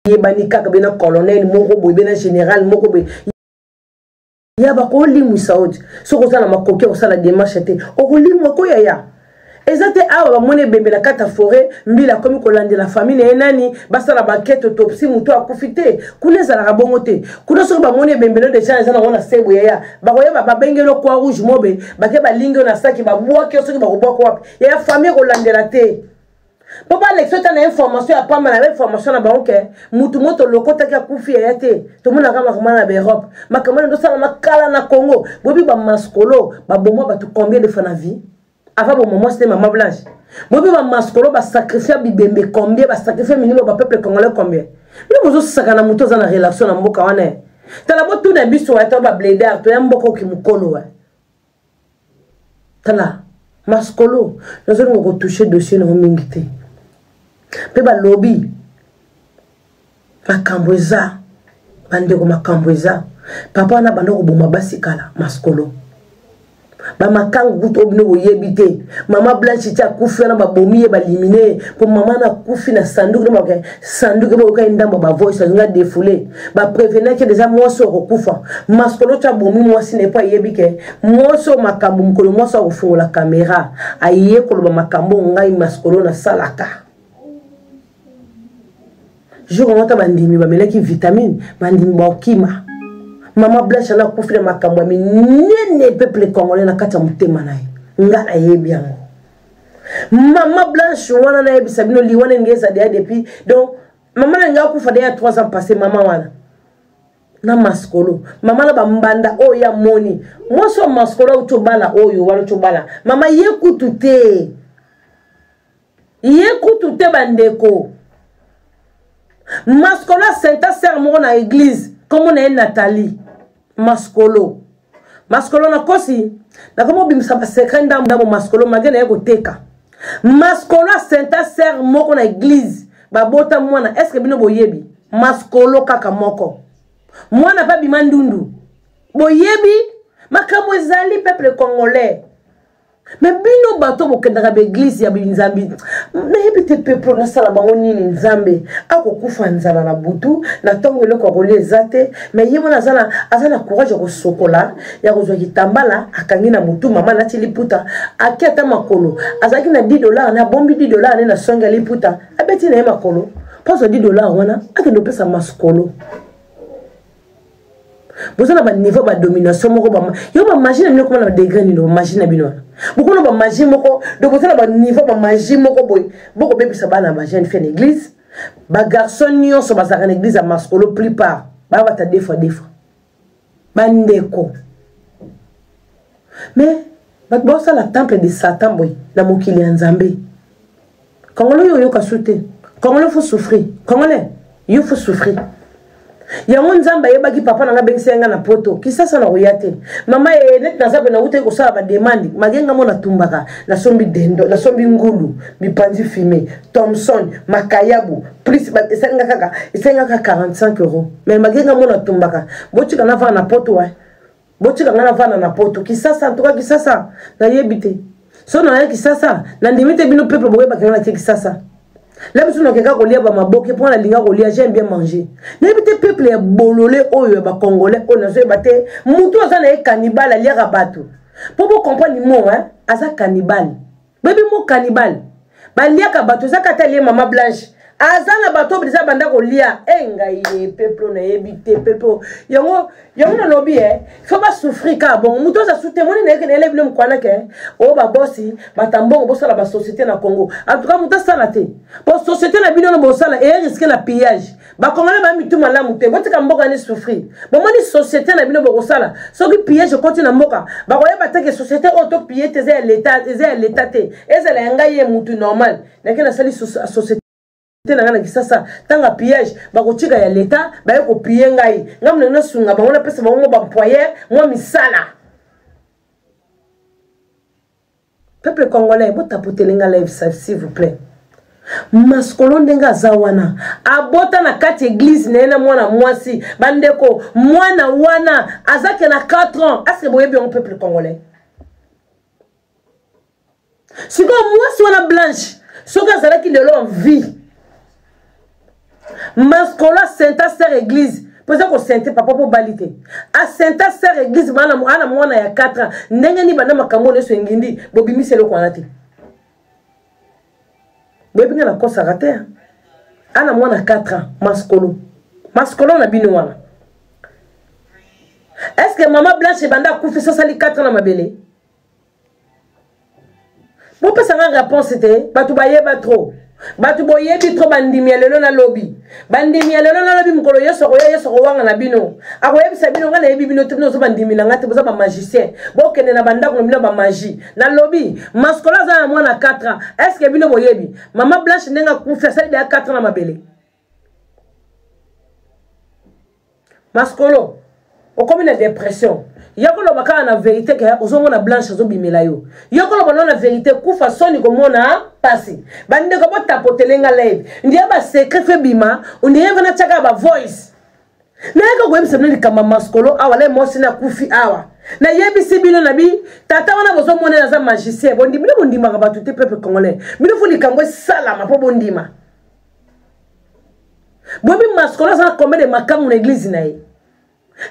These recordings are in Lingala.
Oyebani kaka be na colonel moko boye, be na général moko boye, ya bakolimwisa yo te. Soki oza na makoki ya kosala démarche te, okolimwa ko yaya. Eza te awa bamoni ebembe na kati ya foret, mbila akomi kolandela famille na ye, nani basala bankete, autopsie, moto akufi te. Kuna ezalaka bongo te. Kuna soki bamoni ebembe no deja eza nango na sebo, yaya, bakoyeba, babengeli yo croix rouge mobe, bake balingi yo na saki, babwaki yo. Soki bakobwaka wapi, yaya, famille ekolandela te mpo balekisa ata na information ya pamba na bainformation na bango ke mutu mo tolokotaki akufi, yaya te. Tomonaka makambo na baEurope, makambo wana tosalama kala na Congo. Boyebi bamaskolo baboma bato combien de fois na vie avant boma mwasi te, mama Blanche? Boyebi bamaskolo basacrifie bibembe combien, basacrifie milimo bapeuple congolais combien? Bino bozosaka na motu aza na relation na mboka wana. Tala, botuna biso ya to babledar, toya mboka oki mokolo wa. Tala maskolo, nazolinga kotouche dossier nango mingi te, mpe balobi makambo eza, bandeko, makambo eza. Papa wana banda koboma basi kala. Maskolo bamakangu kutu oyo bino boyebi te. Mama Blanche ti akufi wana, babomi ye, balimine ye, mpo mama na akufi na sanduku na sanduku. Boyoka ye ndambo bavoice azinga defoule, baprevenaki deja mwasi oyo akokufa. Maskolo ti abomi mwasi na ye mpo ayebi ke mwasi oyo makambo, mokolo mwasi akofungola kamera, aye koloba makambo ngai maskolo nasalaka. Jour yango ata bandimi bamelaki vitamine, bandimi baokima. Mama Blanche ana akufi na makambo ya minene, peuple congolais, na kati ya motema na ye. Nga nayebi yango. Mama Blanche wana, nayebisa bino, liwa ndenge eza deya depuis. Donc mama na ngai akufa deya 3 ans passé. Mama wana na maskolo, mama na bambanda oyo ya moni mwasi wa maskolo auti obala, oyo wana auti obala mama ye kutu te, ye kutu te. Bandeko, maskolo asenta sere moko na église, kombo na ye Nathalie. Maskolo, maskolo nakosi, nakomi obimisa basecret ndambo ndambo. Maskolo mage na ye koteka. Maskolo asenta sere moko na église, babota mwana. Est ce que bino boyebi maskolo kaka moko mwana mpe abima ndundu? Boyebi makambo ezali, peuple congolais. Me bino bato bokendaka baeglize ya binzambi, nayebi te peuple nasala bango nini. Nzambe akokufa nzala na butu na ntongo, eloko ya kolia eza te, me ye wana aza na courage ya kosokola, ya kozwa kitambala akangi na motu, mama alati liputa, ake ata makolo. Azalaki na 10 dollar, na abombi 10 dollar ne na songe ya liputa, abeti na ye makolo mpo azwa 10 dollar wana, akende opesa maskolo. Boza na baniveau badomination moko yo, bamagie na bino ekoma na badegré nini? Bamagie na bino wana, bokona bamagie moko. Donc boza na baniveau bamagie moko boye, bokobebisa bana ya bajeune fille na église. Bagarçon nyonso bazalaka na église ya maskolo, plupart babata deux fois deux fois, bandeko. Mais bato baosala temple de Satan boye na mokili ya Nzambe. Congolais oyo oyoka su te. Congolais faut souffrir, congolais yo faut souffrir. Yango Nzambe ayebaki papa na nga abengisi nga na poto Kisasa, na koya te. Mama e neti naza mpe nawutaki kosala bademande magenga mo, natumbaka, nasombi dendo, nasombi ngulu, mipanzi fume, thomson, makayabu, plus esalinga kaka, esalinga kaka 45 euro. Mais magenga mo natumbaka, botika navanda na poto wa, botika ngai navanda na poto Kisasa. Ntuka Kisasa nayebi te. So naya Kisasa, nandimi te bino peuple boyebaki ngai natie Kisasa. La biso nakeka kolia bamaboke mpo nalinga kolia, j'aime bien manger. Nayebi te peuple ya bolole oyo ya bacongolais oyo, nazoyeba te. Motu aza na ye cannibale, aliaka bato. Mpo bocomprendre mo, aza cannibale. Boyebi mo cannibale, baliaka bato. Eza kata alie mama Blanche, aza na bato oyo eza banda kolia e ngai ye peuple. Nayebi te peuple yango. Yango nalobi e faut basouffrir kaka bongo. Moto aza su te, moni nayeke nayele bino mokwana ke oyo babosi batambongo bosala basociété na Congo. En tout cas moto asala te, po société na bino no bosala eye risque na pillage. Bakongole ba mitu malamu te, botika mboka ni souffrir. Bomoni société na bino bokosala, soki pillage ekoti na mboka, bakoyeba te ke société oyo to pille te, eza ya leta, eza ya leta te, ezala ya ngai ye mutu normal. Nake nasali société te na ngai na Kisasa, ntango ya pillage bakotika ya leta, baye kopille ngai. Ngai monene nasunga bango, napesa bango mwa baemployer, mwa misala. Peuple congolais, botapotele nga live, s'il vous plaît. Maskolo ndenge aza wana, abota na kati église na ye na mwana mwasi. Bandeko, mwana wana azake na 4 ans. Aske boyebi yango, peuple congolais? Sikoyo mwasi wana Blanche, soki azalaki lelo en vie, Mascolo asenta sœur église mpo eza kosente papa mpo obali te. Asenta sœur église bana ana mwana ya 4 ans. Ndenge nini banda makambo nyonso engindi bobimisi eloko wana te. Boyebi nga nakosaka te. Ana mwana 4 ans Mascolo. Mascolo na bino wana. Est-ce que maman Blanche banda akufi sasali 4 ans na mabele? Bopesa nga réponse te, bato bayeba trop. Bato boyebi trop bandimi ya lelo na lobi. Bandimi ya lelo na lobi mokolo Yesu akoya, Yesu akowanga na bino. Akoyebisa bino nga nayebi bino te, bino boza bandimi na nga te, boza ba magicien. Bokende na bandako na bino ba magie. Na lobi, Mascola aza na mwana 4 ans. Est-ce que bino boyebi? Mama Blanche ndenge akufi asali deja 4 ans na mabele. Mascolo, okomi na dépression. Ya koloba kaka na vérité ke ozomona Blanche azobimela yo. Yo koloba no na vérité kufa soni komona pasi. Bandeko botapotele nga live. Ndiye ba secret fe bima, ndiye vana tchaka ba voice. Nayaka koyebisa bino likambo ya Mascolo awa le mwasi na kufi awa. Nayebisi bino na bi tata wana bozomona aza magicien. Bondi bino bondimaka bato te peuple congolais. Bino fo likambo esalama po bondima. Boyebi Mascolo aza na combien de makangu na église na ye?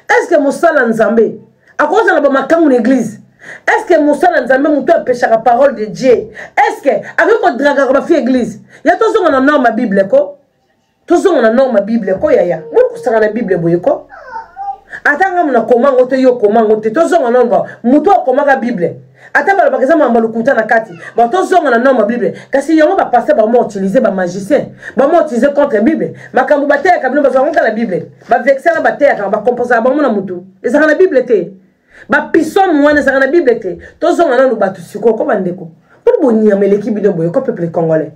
Est-ce que mosala Nzambe akozala ba makangu na église? Est-ce que mosala Nzambe moto apeshaka parole de Dieu? Est-ce que akoki kodragaka ba fille église? Ya tozonga na norme ya Bible ko? Tozonga na norme ya Bible ko yaya? Bokosaka na Bible boye ko? Ata nga mona koma ngo te yo koma ngo te tozonga na norme moto akomaka Bible. Ata balobaka eza makambo lokuta na kati. Ba tozonga na norme ya Bible. Kasi yango ba pasteur ba mo utiliser ba magicien, ba mo utiliser contre Bible. Makambo bateyaka bino bazwa ngo na Bible. Ba vexer na bateyaka ba composer bango na mutu. Ezaka na Bible te. Ba psaume wana ezaka na Bible te. Tozonga nanu bato sikoyo ko bandeko. Mpo bonyama eleki bino boye ko peuple congolais.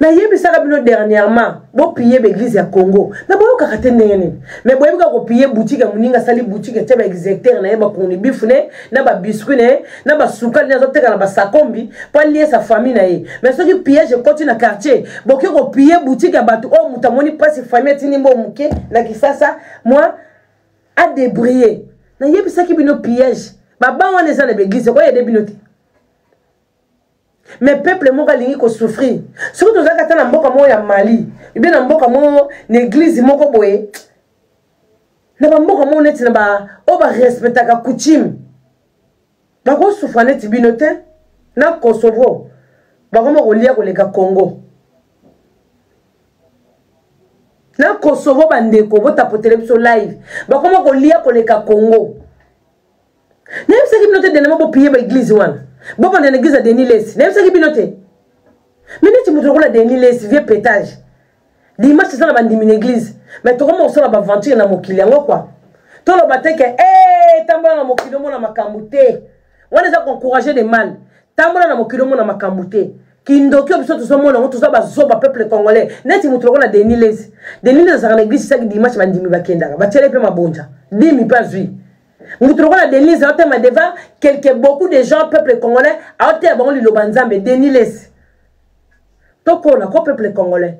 Nayebisaka bino dernièrement bopille baeglise ya Congo me boyokaka te ndenge nini me boyebi kaka kopille boutique ya moninga asali boutique atia baexecteur na ye bakoni bifu ne na babiscuit na ye na basukali ne azoteka na basakombi mpo aliesa famille na ye me soki pillage ekoti na quartier boke kopille boutique ya bato oyo moto amoni mpasi famille atindi mbo moke na Kisasa mwa adébrouiller. Nayebisaki bino pillage baban wana eza na baeglise ekoyede bino te. Mais peuple moko alingi ko souffrir. Soki tozalaki ata na mboka moko ya Mali, ebe na mboka moko na église moko boye, na ba mboka moko neti na ba oyo ba respectaka coutume, bako souffrir neti bino te. Na Kosovo bakoma kolia koleka Congo. Na Kosovo bandeko botapotele biso live, bakoma kolia koleka Congo. Nayebisaki bino te denema bopille ba église wana. Bobanda na église ya Denis Lessi. Nayebisaki bino te. Mais neti moto lokola Denis Lessi, vieux pétage. Dimanche eza na bandimi na église. Mais tokoma kosala ba aventure na mokili yango quoi. Toloba te ke eh tambola na mokili omona makambo te. Wana eza koencourager de mal. Tambola na mokili omona makambo te. Kindoki oyo biso tozomona yango toza bazoba peuple congolais. Neti moto lokola Denis Lessi. Denis Lessi azalaka na église chaque dimanche bandimi bakendaka. Batiele mpe mabonza. Dimi mpe azwi. Moto lokola Denis aotema devant quelque beaucoup de gens peuple congolais aoteya bango liloba Nzambe. Denis Lessi. Tokola ko peuple congolais.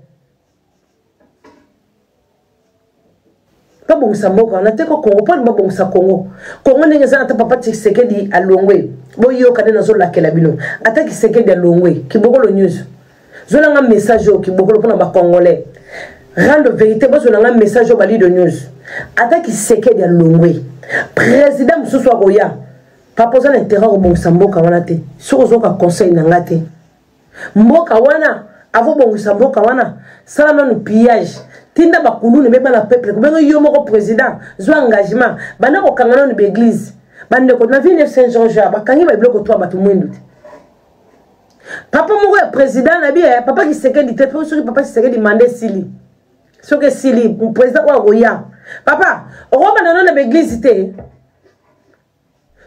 Babongisa mboka wana te ko Congo mpo babongisa Congo. Congo ndenge eza ata papa Tshisekedi alongwe. Boyoka nde nazolakela bino. Ata Tshisekedi alongwe, Kibokolo News. Zolanga message oyo Kibokolo mpona ba Congolais. Rendre vérité bozolanga message oyo ba Lido News. Ata Tshisekedi alongwe. Président mosusu akoya. Papa oza na intérêt kobongisa mboka wana te. Soki ozoka conseil na nga te. Mboka wana avobongisa mboka wana sala nanu pillage tinda bakuluna mpe bana peuple kobenga yo moko président zwa engagement banda kokanga nanu ba église bandeko na ville Saint Georges bakangi ba biloko to bato mwindu te. Papa moko ya président na bi papa Tshisekedi te mpo soki papa Tshisekedi manda esili soki esili président oyo akoya papa okobanda nanu na ba église te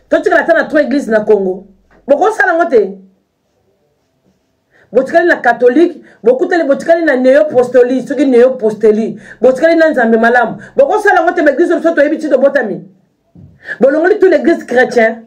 totikala ata na 3 église na Congo bokosala yango te. Botikali na catholique, bokutali botikali na néo-apostoli, soki néo-apostoli, botikali na Nzambe malamu. Bokosala yango te ba église biso toyebi ti tobotami. Bolongoli tout l'église chrétien.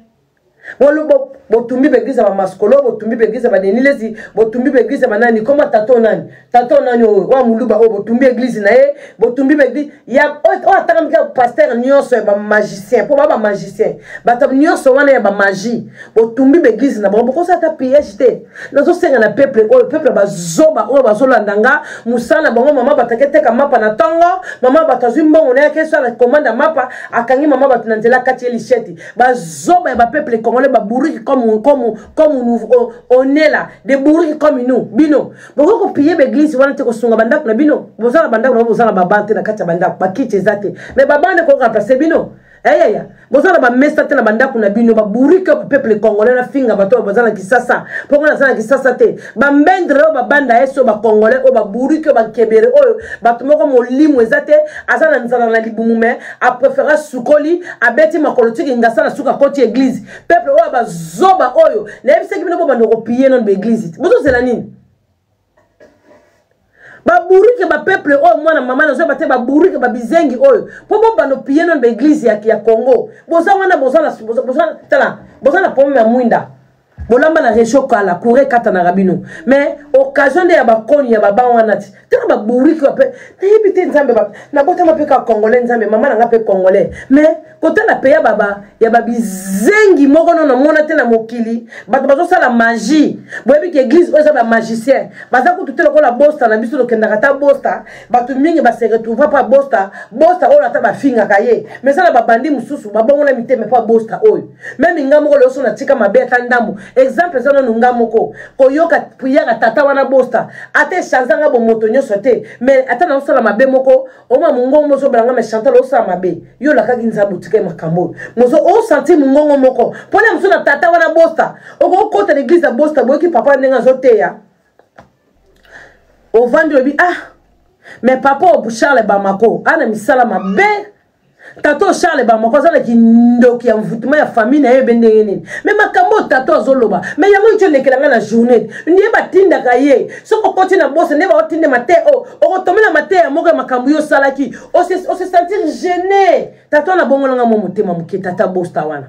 Botumbi baeglise ya bamaskolo, botumbi baeglise ya badenilesi, botumbi baeglise ya banani, koma tato nani, tato nani oyo oyo moluba oyo, botumbi eglise na ye, botumbi baeglise ya oyo atangamiki ya pasteur nyonso ya bamagicien, mpo ba bamagicien bato nyonso wana ya bamagie, botumbi baeglise na bango, bokosala ata pillage te. Nazosenga na peuple oyo, peuple bazoba oyo bazolanda nga, mosala na bango, mama bato aketeka mapa na ntongo, mama bato azwi mbongo na ye akesala komanda mapa, akangi mama bato na nzela, akati ye lisheti. Bazoba ya bapeuple congolais, babouriki comme, comme, comme nous, on est là, des bourriques comme nous. Bino bokoki kopille baeglise wana te, kosunga bandako na bino, boza na bandako na boza na baban te na kati ya bandako, bakiti eza te, mais baban nde koki remplace bino. Eyaya, boza na bamesa te na bandako na bino, babourike oyo peuple congolais. Nafinga bato oyo baza na Kisasa, mpo nga naza na Kisasa te. Bambendre oyo babanda esi oyo, bacongolais oyo, babourike oyo, bankebere oyo, bato moko molimo eza te, aza na nzala na libumu, me apréféra sukoli, abeti makolo tiki ngasa na suka, akoti église. Peuple oyo bazoba oyo, nayebisaki bino bobanda kopille nano baeglise te, bozozela nini? Babourike, bapeuple oyo, mwana mama nazoyeba te, babourike, babizengi oyo, mpo bobanda opille nano baeglise ya Congo. Boza wana, boza tala, boza na problème ya mwinda, bolamba na réchaud kala, courant ekatanaka bino, mais occasion nde ya bakoni ya baban wana ti. Tala babourike mpe nayebi te. Nzambe, nabotama mpe kaka congolais, Nzambe, mama na nga mpe congolais, mais kotala mpe ya baba ya babizengi moko no namona te na mokili. Bato bazosala magie, boyebi ke église oyo eza bamagicien, baza kutu te lokola Bosta na biso. Tokendaka ata Bosta, bato mingi base retrouva mpa Bosta. Bosta oyo ata bafingaka ye, mais eza na babandi mosusu babongola mitema mpa Bosta oyo. Meme nga moko lelo so natika mabe ata ndambo, exemple eza nanu nga moko koyoka priere ya tata wana Bosta, ata echange nga bomoto nyonso te, mais ata naosala mabe moko, oma mongongo mozobela nga, mais Chantal, osala mabe, yo olakaki Nzambe otikaki makambo oyo, mozo osentir mongongo moko mpona mosusu na tata wana Bosta. Okokota na eglise ya Bosta, boyoki papa ndenge azoteya, ovandi, olobi: "Ah, mais papa oyo Charles Bamako ana misala mabe." Tata oyo Charles Bamako aza na kindoki ya mvutuma ya famille na ye, ebe ndenge nini? Me makambo oyo tata azoloba, me yango iti olekela ngai na journée nde batindaka ye. Soki okoti na bosa nde baotinde mateya oyo, okotomela mateya moko ya makambo yo osalaki, ose sentir gêné. Tata wana abongolanga mwa motema moke, tata Bosta wana.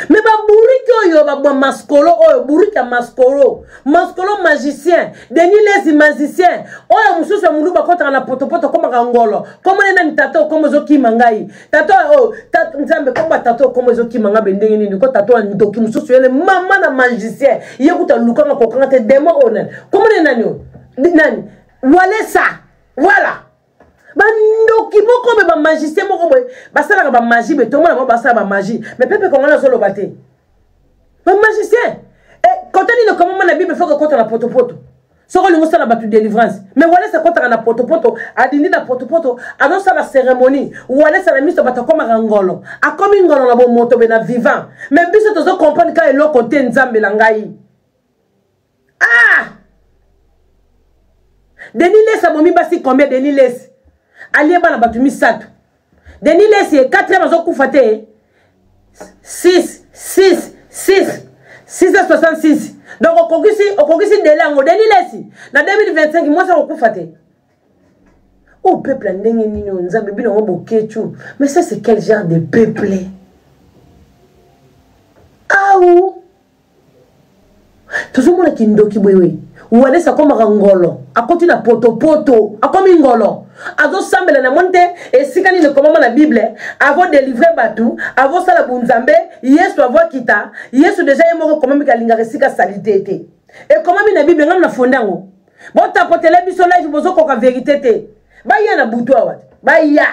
Me babourike oyo, bamaskolo oyo, bourike ya maskolo, maskolo magicien, Denis Lesi magicien oyo mosusu ya moluba, akɔtaka na potopoto, akomaka ngolo. Komona nani? Tata okombo ezokima ngai, tata oyo, Nzambe, komba tata okombo ezokima ngai be ndenge nini ko? Tata oyo ndoki mosusu yene mama na magicien, ye kuta lukanga kokanga te. Demo oyo nani? Komona nani oyo nani? Walesa, voilà, bandoki moko boye, bamagicien moko boye, basalaka bamagie boye, tomona bango basala bamagie, mais pepe congolais azoloba te. Bamagicien kota nini okamama na Bible? Foko ekota na potopoto soki olingi osala bato délivrance. Mais Walesa akɔtaka na potopoto, adindi na potopoto, azosala cérémonie. Walesa na miso bato akomaka ngolo, akomi ngolo na bomoto be na vivant, mais biso tozocomprendre ka eloko te. Nzambe na ngai, ah, Denis Lesi abomi basi combien? Denis Lesi alie bana bato misato. Denis Lesi 4 azokufa te, 6 6 6 666, donc okokisi délai yango. Denis Lesi na 2025 mwasi akokufa te. Oh, peuple ya ndenge nini oyo? Nzambe, bino yango bokecu, mais ça, c'est quel genre de peuple? Au tozomona kindoki boye. Walesa akomaka ngolo, akoti na potopoto, akomi ngolo, azosambela. Namoni te esika nini ekomama na Bible avo délivre bato, avosala bunzambe. Yesu avoakita, Yesu deja ye moko ekomami alingaka esika salite te. Ekomami na Bible, ngam na fonde yango. Botapotele biso live, bozokoka vérité te. Baya na butu awa, baya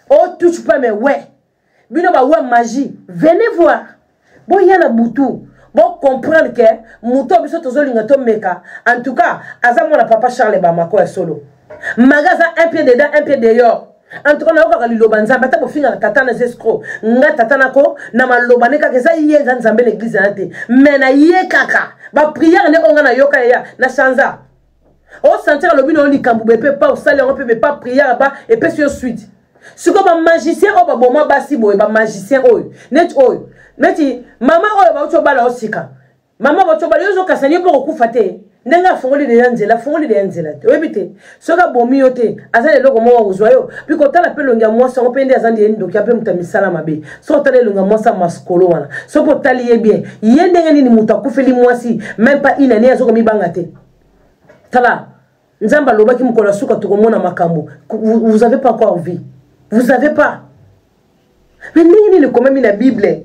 o touche pas, mais ouais, bino bawa magie, venez voir, boya na butu, bocomprendre ke moto oyo biso tozolinga tomeka, en tout cas aza mwana papa Charles Bamako ya solo. Maga aza un pied dedans, un pied dehors. En tout cas nayokaka liloba Nzambe, ata bofingaka tata na escroc, nga tata nako na maloba ne kaka eza ye, eza Nzambe na église na te, mais na ye kaka baprière nde oyo nga nayoka yeya na chanza. Osentir alobi na yo likambo boye mpe pa osali yango mpe pa prière ba epesi yo suite. Sikoyo bamagicien oyo baboma basi boye, bamagicien oyo neti oyo, neti mama oyo bauti obala yo sika, mama bauti obala yo, ozokasa yo mpo kokufa te. Ndenge afongoli deja nzela, afongoli deja nzela te. Oyebi te, soki abomi yo te, aza na eloko moko akozwa yo. Mpe kotala mpe elongi ya mwasi yango mpe nde aza nde ndoki mpe moto ya misala mabe. Soki otali elongi ya mwasi ya maskolo wana, soki otali ye bien, ye ndenge nini moto akufeli mwasi, même pas une année azokomibanga te. Tala, Nzambe alobaki mokolo ya suka tokomona makambo. Vous avez pas encore vu. Vous avez pas. Mais ndenge nini ekomami na Bible?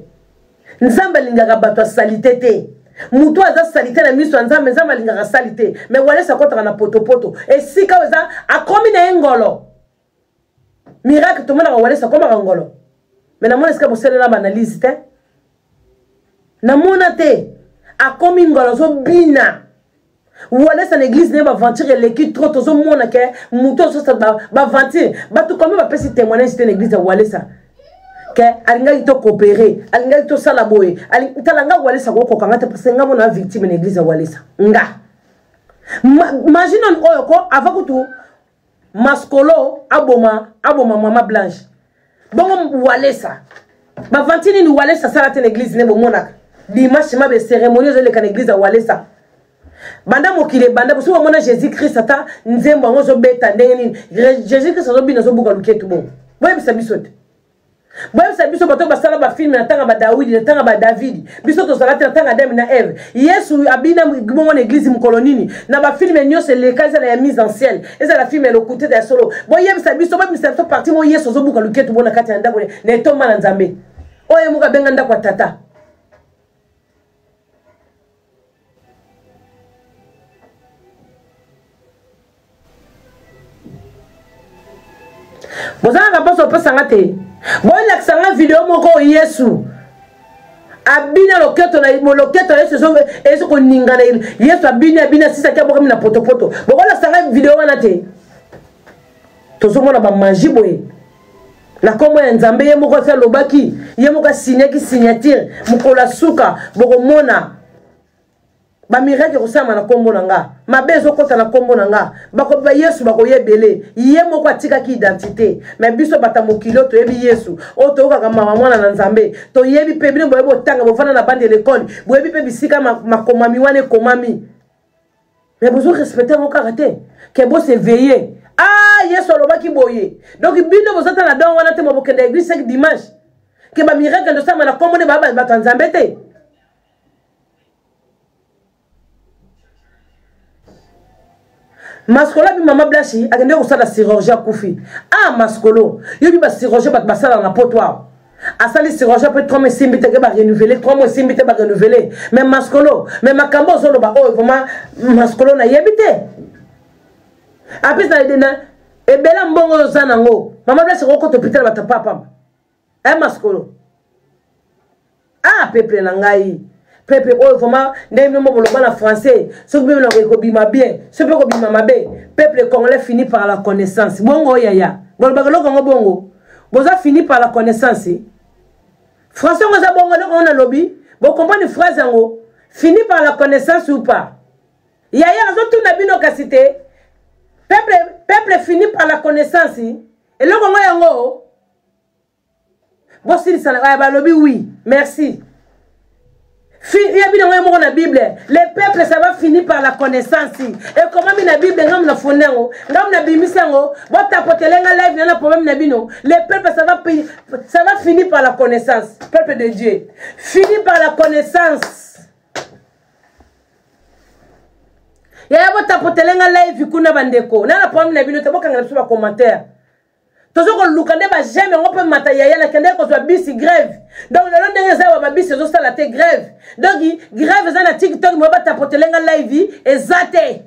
Nzambe alingaka bato ya salite te. Moto aza salite na miso ya Nzambe, Nzambe alingaka salite. Mais Walesa akotaka na potopoto. Esika oyo eza akomi na ye ngolo. Miracle tomonaka Walesa akomaka ngolo. Mais namona esika bosalela ba analyse te. Namona te. Akomi ngolo azobina. Walesa na église naye baventure eleki trop, tozomona ke moto azosa baventure. Bato combien bapesi témoignage te na église ya Walesa ke alingaki to coopérer, alingaki tosala boye. Tala nga Walesa kokoka nga te parce que nga mona victime na église ya Walesa. Nga magie nani oyo ko avant kutu Maskolo aboma aboma mama Blanche. Bongo Walesa bavanti nini Walesa asala te na église ne bomonaka dimanche mabe cérémonie ezoleka na église ya Walesa. Banda mokili ebanda bosi bomona Jésus Christ ata nzembo yango ezobeta ndenge nini Jésus Christ azobina azobuka luketu bongo. Boyebisa biso te. Boyebisa biso bato basala bafilme na ntanga ba Dawidi na ntanga ba Davidi. Biso tozala te na ntanga Adam na Eve. Yesu abina bongo na église mokolo nini? Na bafilme nyonso eleka ezala ya mise en scène, ezala filme ya lokuta ya solo. Boyebisa biso, boyebisa biso parti mo Yesu azobuka luketu bona kati ya ndako na etomba na Nzambe. Oyo moko abenga ndako ya tata. Bozalaka mposa opesa nga te. Bolakisa nga video moko oyo Yesu abina loketo na loketo ya Yesu ezo koningana. Yesu abini abini asisaki abokami na potopoto. Bokolakisa nga video wana te. Tozomona ba magie boye na kombo ya Nzambe. Ye moko asi alobaki, ye moko asignaki signature. Mokolo ya suka bokomona ba miracle ekosalama na kombo na nga, mabe ezokota na kombo na nga, bakoba Yesu bakoya ebele. Ye moko atikaki identité, mais biso bata mokili oyo toyebi Yesu, oyo toyokaka mama mwana na Nzambe, toyebi mpe bino boyebi otanga, bovanda na bande ya l'école, boyebi mpe bisika makomami wana ekomami, mais bozo respecte yango kaka te ke bo s'éveiller. Ah, Yesu alobaki boye. Donc bino bozata na don wana te, mo bokende église chaque dimanche ke ba miracle ndosalama na kombo ne ba bato ya Nzambe te. Maskolo abi mama Blanche akende kosala chirurgie akufi. Ah Maskolo, yobi ba chirurgie bato basala na poto awa. Asali chirurgie mpe 3 mois esimbi te ke ba renouveler, 3 mois esimbi te ba renouveler. Mais Maskolo, mais makambo ozoloba oyo vraiment Maskolo nayebi te. Apesi na na ebele mbongo oyo oza nango. Mama Blanche okokota hôpital bato papa. Eh Maskolo. Ah peuple na ngai. Peuple oyo vraiment ndenge bino boloba na français, soki bino ekobima bien, soki mpe ekobima mabe. Peuple congolais finit par la connaissance. Bongo yaya, bolobaka eloko yango bongo. Boza fini par la connaissance. Français yango eza bongo, eloko yango nalobi, bocomprendre phrase yango. Fini par la connaissance ou pas? Yaya nazotuna bino kasi te. Peuple, peuple finit par la connaissance. Eloko yango yango. Bosilisa na balobi oui, merci. Yebi nango ye moko na Bible, le peuple ça va finir par la connaissance. Ekomami na Bible, ngambo na fonde yango, ngambo na bimisi yango, botapotele nga live na na problème na bino. Le peuple ça va, ça va finir par la connaissance. Peuple de Dieu, finit par la connaissance. Yaya botapotele nga live kuna bandeko, na na problème na bino te, bokangela biso ba commentaire. Tozo koluka nde ba j'aime yango mpe mata yaya nakendaki kozwa bisi grève. Donc lelo ndenge eza awa babisi ezosala te grève. Donc grève eza na TikTok, moye batapotele nga live eza te.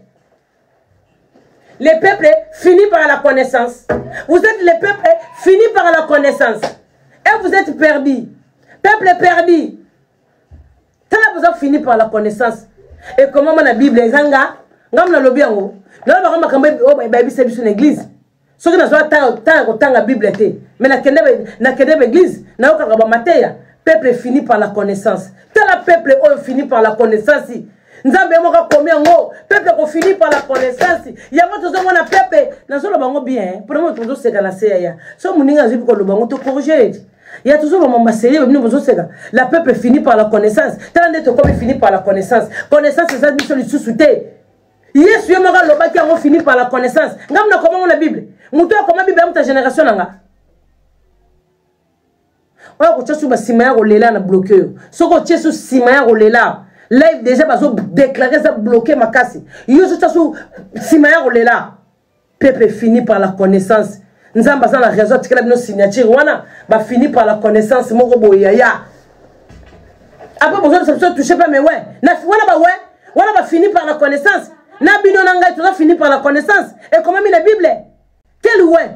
Le peuple finit par la connaissance. Vous êtes le peuple finit par la connaissance. Et vous êtes perdu. Peuple perdu. Tala boza fini par la connaissance. Et comment na Bible eza nga nga nalobi yango. Nalobaka makambo oyo bayebisa biso na église. Soki nazwa temps ya kotanga Bible te, mais nakende ba église, nayokaka ba mateya. Peuple finit par la connaissance. Tala peuple oyo finit par la connaissance. Nzambe moko akomi yango, peuple ko finit par la connaissance. Yango tozomona peuple, nazoloba yango bien, mpona moto tozoseka na se yaya. So moninga azwi koloba yango to corriger. Ya tozoloba maseye bino bozoseka. La peuple finit par la connaissance. Tala nde tokomi finit par la connaissance. Connaissance eza biso lisusu te. Yesu ye moko alobaki yango fini par la connaissance. Ngai mna koma ngo na Bible. Moto akoma Bible ya moto ya génération na nga. Oyo akotya su basima ya kolela na bloke yo. Soki otie su sima ya kolela live déjà bazo déclarer eza bloqué makasi. Yo sotya su sima ya kolela. Peuple fini par la connaissance. Nzambe aza na raison atikela bino signature wana ba fini par la connaissance moko boye yaya. Après bozobisa biso touche pas mais ouais. Na wana ba ouais, wana ba fini par la connaissance. Na bino na ngai toza fini par la connaissance. Ekomami na Bible. Quel ouais?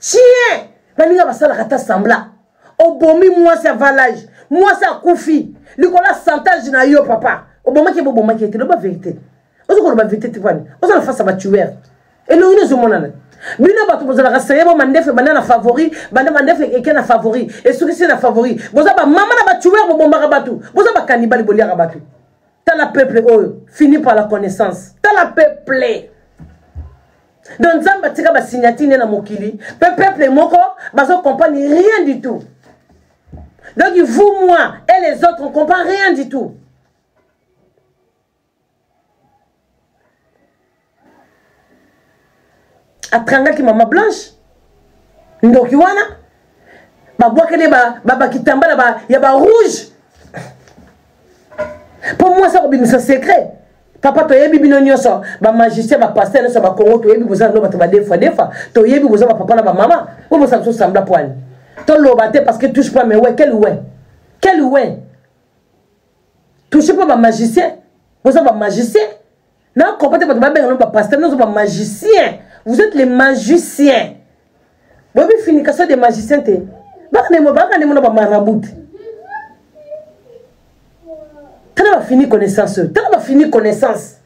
Chien! Baninga basalaka ata semblant. Obomi mwasi avant l'âge. Mwasi akufi. Likolo ya chantage na yo papa. Obomaki ye bobomaki ye te. Loba verite. Ozo koloba verite te pwani. Oza na face ya ba tueur. Elongi no ezomonana. Bino bato bozalaka seye bo mandefu ebanda na favori, banda mandefu eke na favori, esukisi na favori. Boza ba mama na ba tueur bobombaka bato. Boza ba cannibale boliaka bato. Tala peuple oyo, fini par la connaissance. Tala peuple. Donc Nzambe atika ba signature ne na mokili, pe peuple moko bazo comprendre rien du tout. Donc vous, moi et les autres, on comprend rien du tout. Atrangaki mama Blanche, ndoki wana, babwakeli bakitambala ba, ba, ya ba rouge mpo mwasi akobimisa secret. Papa toyebi bino nyonso ba magicien ba pasteur nyonso ba Congo toyebi boza no bato ba deux fois deux fois toyebi boza ba papa na ba mama bo bosa biso sambla poani toloba te parce que touche pas mais ouais quel ouais quel ouais touche pas ba magicien boza ba magicien na comprendre te bato babenga no ba pasteur nyonso ba magicien vous êtes les magiciens boyebi finication des magiciens te baka nde mona ba marabout tala bafini connaissance oyo tala bafini connaissance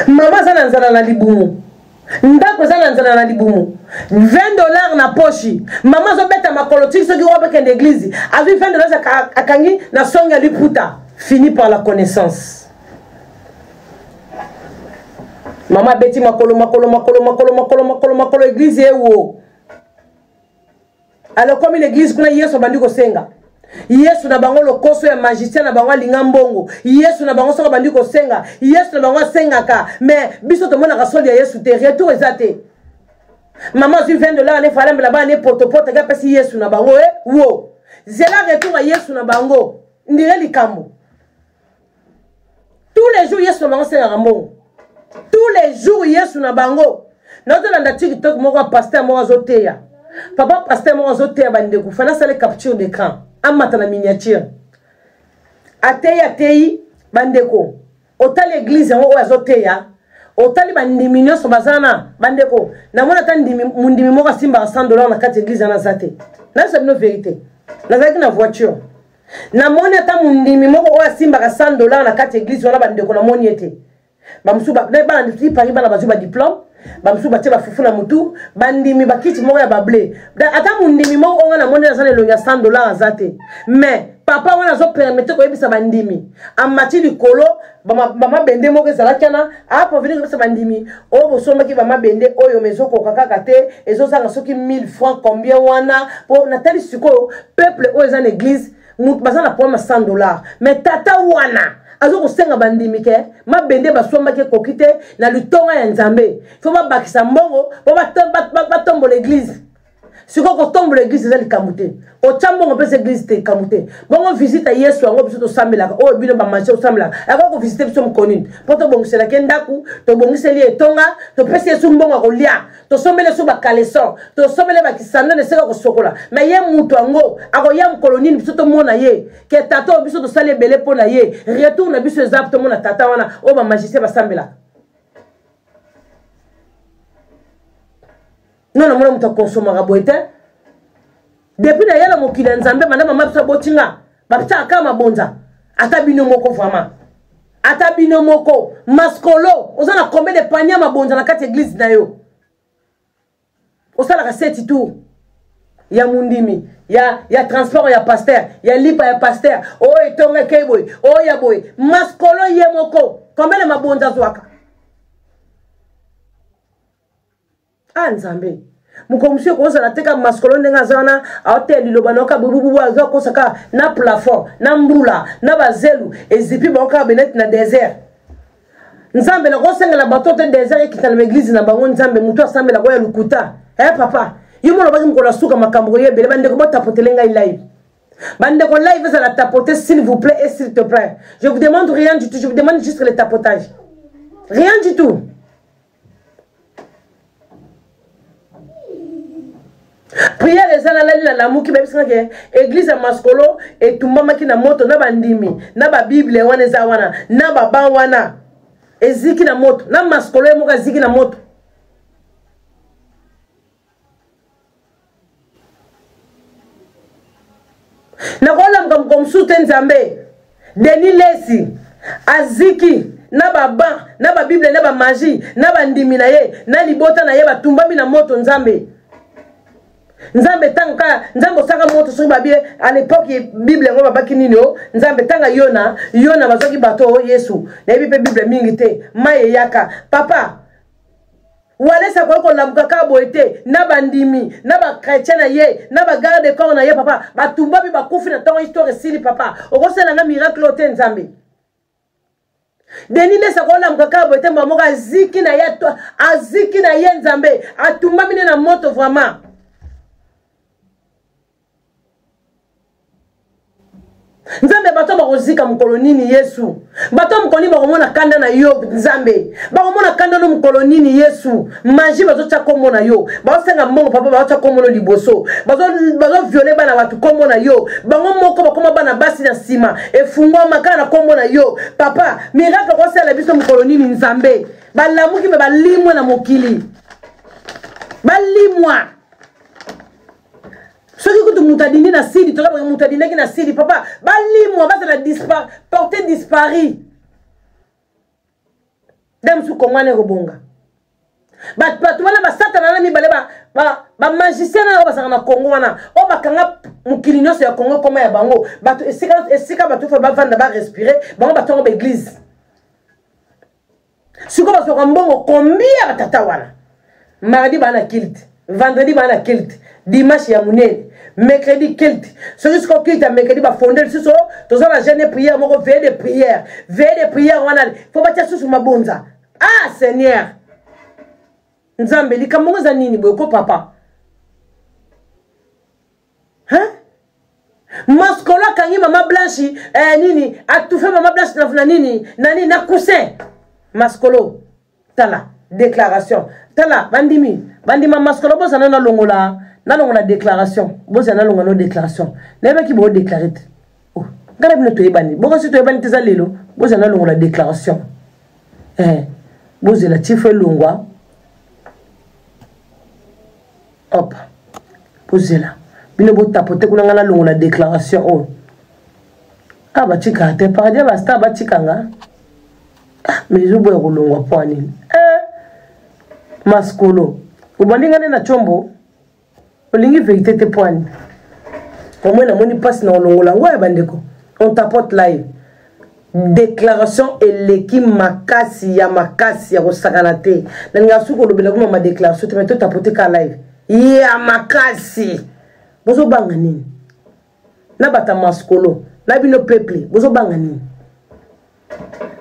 mama aza na nzala na libumu ndako eza na nzala na libumu 20 dollars na poshi mama azobeta makolo tiki soki wapi akende eglise azwi 20 dollars akangi na songe ya liputa fini par la connaissance mama abeti makolo makolo makolo makolo makolo makolo makolo eglise ewo alokomi na eglise kuna yesu abandi kosenga yesu na bango lokoso ya magicien na bango alinga mbongo yesu na bango soki abandi kosenga yesu na bango asengaka mais biso tomonaka soli ya yesu te retour eza te mama azwi 20 dollars ne falambela bana ne potopoto ake apesi yesu na bango e wo zela retour ya yesu na bango ndire likambo tous les jours yesu na bango asengaka mbongo tous les jours yesu na bango nazolanda tiktok moko ya pasteur moko azoteya papa pasteur moko azoteya bandeko fana asali capture d'écran amata na miniature ateyi ateyi bandeko otali eglise yango oyo azoteya otali bandimi nyonso baza na bandeko namoni ata mondimi moko asimbaka 100 dollar na kati eglise wana aza te nayebisa bino verité nazalaki na voiture namoni ata mondimi moko oyo asimbaka 100 dollar na kati eglise wana bandeko namoni ye te bamosusu bana ti paris bana bazwi badiplome bamosusu batie bafufu na motu bandimi bakiti moko ya bable ata mondimi moko oyo nga namoni aza na elongi ya 100 dollar aza te mais papa wana azopermete koyebisa bandimi amati likolo bamabende moko ezalaki wana aprovenir koyebisa bandimi oyo bosombaki bamabende oyo ma ezokoka kaka te ezozanga soki 1000 francs combien wana mpo natali sikoyo peuple oyo eza na église baza na problème ya 100 dollars mais tata wana azo kosenga bandimi ke mabende basombaki ekoki te na litonga ya nzambe fo babakisa mbongo po batombola église sikoyo kotombola eglise eza likambo te kotya mbongo mpesa eglise te likambo te bongo visite ya yesu yango biso tosambelaka oyo bino bamagie osambelaka akoki kovisite biso mokolo nini mpo tobongiselaki ye ndako tobongiseli ye etonga topesi yesu mbongo ya kolia tosombeli yesu bakaleson tosombeli bakisando na esika kosokola me ye moto yango akoya mokolo nini biso tomona ye ke tata oyo biso tosali ebele mpo na ye retour na biso eza tomona tata wana oyo bamagicien basambelaka Non namona moto akonsomaka boye te depuis naya na mokili ya nzambe banda mama biso aboti nga batiaka kaka mabonza ata bino moko vraiment ata bino moko maskolo oza na combien de panier mabonza na kati ya eglise na yo osalaka seti tour ya mundimi ya, ya transport ya pasteur ya lipa ya pasteur oyo etonga ekei boye oyo ya boye maskolo ye moko combien de mabonza azwaka Ah Nzambe. Mokolo mosusu ekozala te kaka maskolo ndenge aza wana aoteya liloba na yo kaka bubububu aza kosa kaka na plafond na mbula na bazelu ezipi bango kaka beneti na desert. Nzambe nakosengela bato te desert ekita na baeglize na bango. Nzambe, moto asambela koya lokuta. Eh papa, yo molo olobaki mokolo ya suka makambo koya ebele. Bandeko, botapotele ngai live. Bandeko, live ezala tapote, s'il vous plaît et s'il te plaît. Je vous demande rien du tout, je vous demande juste le tapotage, rien du tout. Prière eza nalali nalamuki, bayebisanga ke église ya Maskolo etumbamaki na moto na bandimi na babible wana eza wana na baban wana eziki na moto na Maskolo ye moko aziki na moto. Nakolamuka mokolo mosusu te. Nzambe, Denis Lesi aziki na baban na babible na bamagie na bandimi na ye na libota na ye batumbami na moto. Nzambe, Nzambe, ntango kaka Nzambe osaka moto, soki babie à l'époque Bible yango babaki nini? O Nzambe, ntanga Yona, Yona bazwaki bato. O Yesu, nayebi mpe Bible mingi te. Mai eyaka, papa Walesa akoki kolamuka kaka boye te na bandimi na bachrétien na ye na bagarde corps na ye, papa, batumbami, bakufi na ntongo, histoire esili. Papa, okosala nga miracle oyo te? Nzambe, Denis Lesi akolamuka kaka boye te, mbala moko aziki na ye, aziki na ye. Nzambe, atumbami nde na moto vraiment. Nzambe, bato bakozika mokolo nini? Yesu, bato mokolo nini bakomona kanda na yo? Nzambe, bakomona kanda no mokolo nini? Yesu, magie bazotya nkombo na yo, bazosenga mbongo, papa, bazotya nkombo no liboso, bazoviole bana bato nkombo na yo, bango moko bakoma bana basi na nsima efungwama kaka na nkombo na yo. Papa, miracle okosala biso mokolo nini? Nzambe, balamuki me balimwa na mokili, balimwa. Soki kutu moto adindi na sili, tolobaka moto adindaki na sili, papa, balimwa, bazala dispar, porte dispari nde mosusu Kongo wana ekobonga. Bato wana basatana na mibale, bamagicien na oyo bazalaka na Kongo wana, oyo bakanga mokili nyonso ya Kongo ekoma ya bango. Bato esika bato fa bavanda, barespire, bango batongo baeglise. Sikoyo bazwaka mbongo combien ya batata wana? Mardi baa na culte, vendredi baa na culte, dimanche ya monene, mercredi culte. Soki sikoyo culte ya mercredi bafonde lisusu, toza na jeune prière moko, veille de prière, veille de prière wana fo batia susu mabonza. Ah Seigneur Nzambe, likambo ngo eza nini boye ko, papa? Hein, Maskolo akangi mama Blanche, eh, nini, atufe mama Blanche na nini na nini na coussin. Maskolo, tala déclaration, tala bandimi, bandima Maskolo, bozala nalongola, nalongola déclaration, bozala nalongola no déclaration. Nayebaki boodéclare te. Oh, ngai na bino toyebani bokosi, toyebani te, eza lelo. Bozala nalongola déclaration, eh, bozela tifo elongwa. Hop, bozela bino botapote kuna, ngai nalongola déclaration oyo. Ah, batikaka te paradis ya bastar, batikanga. Ah, mais ezoboya kolongwa mpo nini? Eh, Maskolo, obandi ngai nde na combo, olingi vérité te mpo ani omoi namoni mpasi na kolongola yango ya bandeko. On tapote live, déclaration eleki makasi ya makasi ya kosakana te. Nalingaka soki kolobela kuma ma déclaration te, mais totapote ka live ya makasi. Bozobanga nini na bata Maskolo na bino peuple? Bozobanga nini?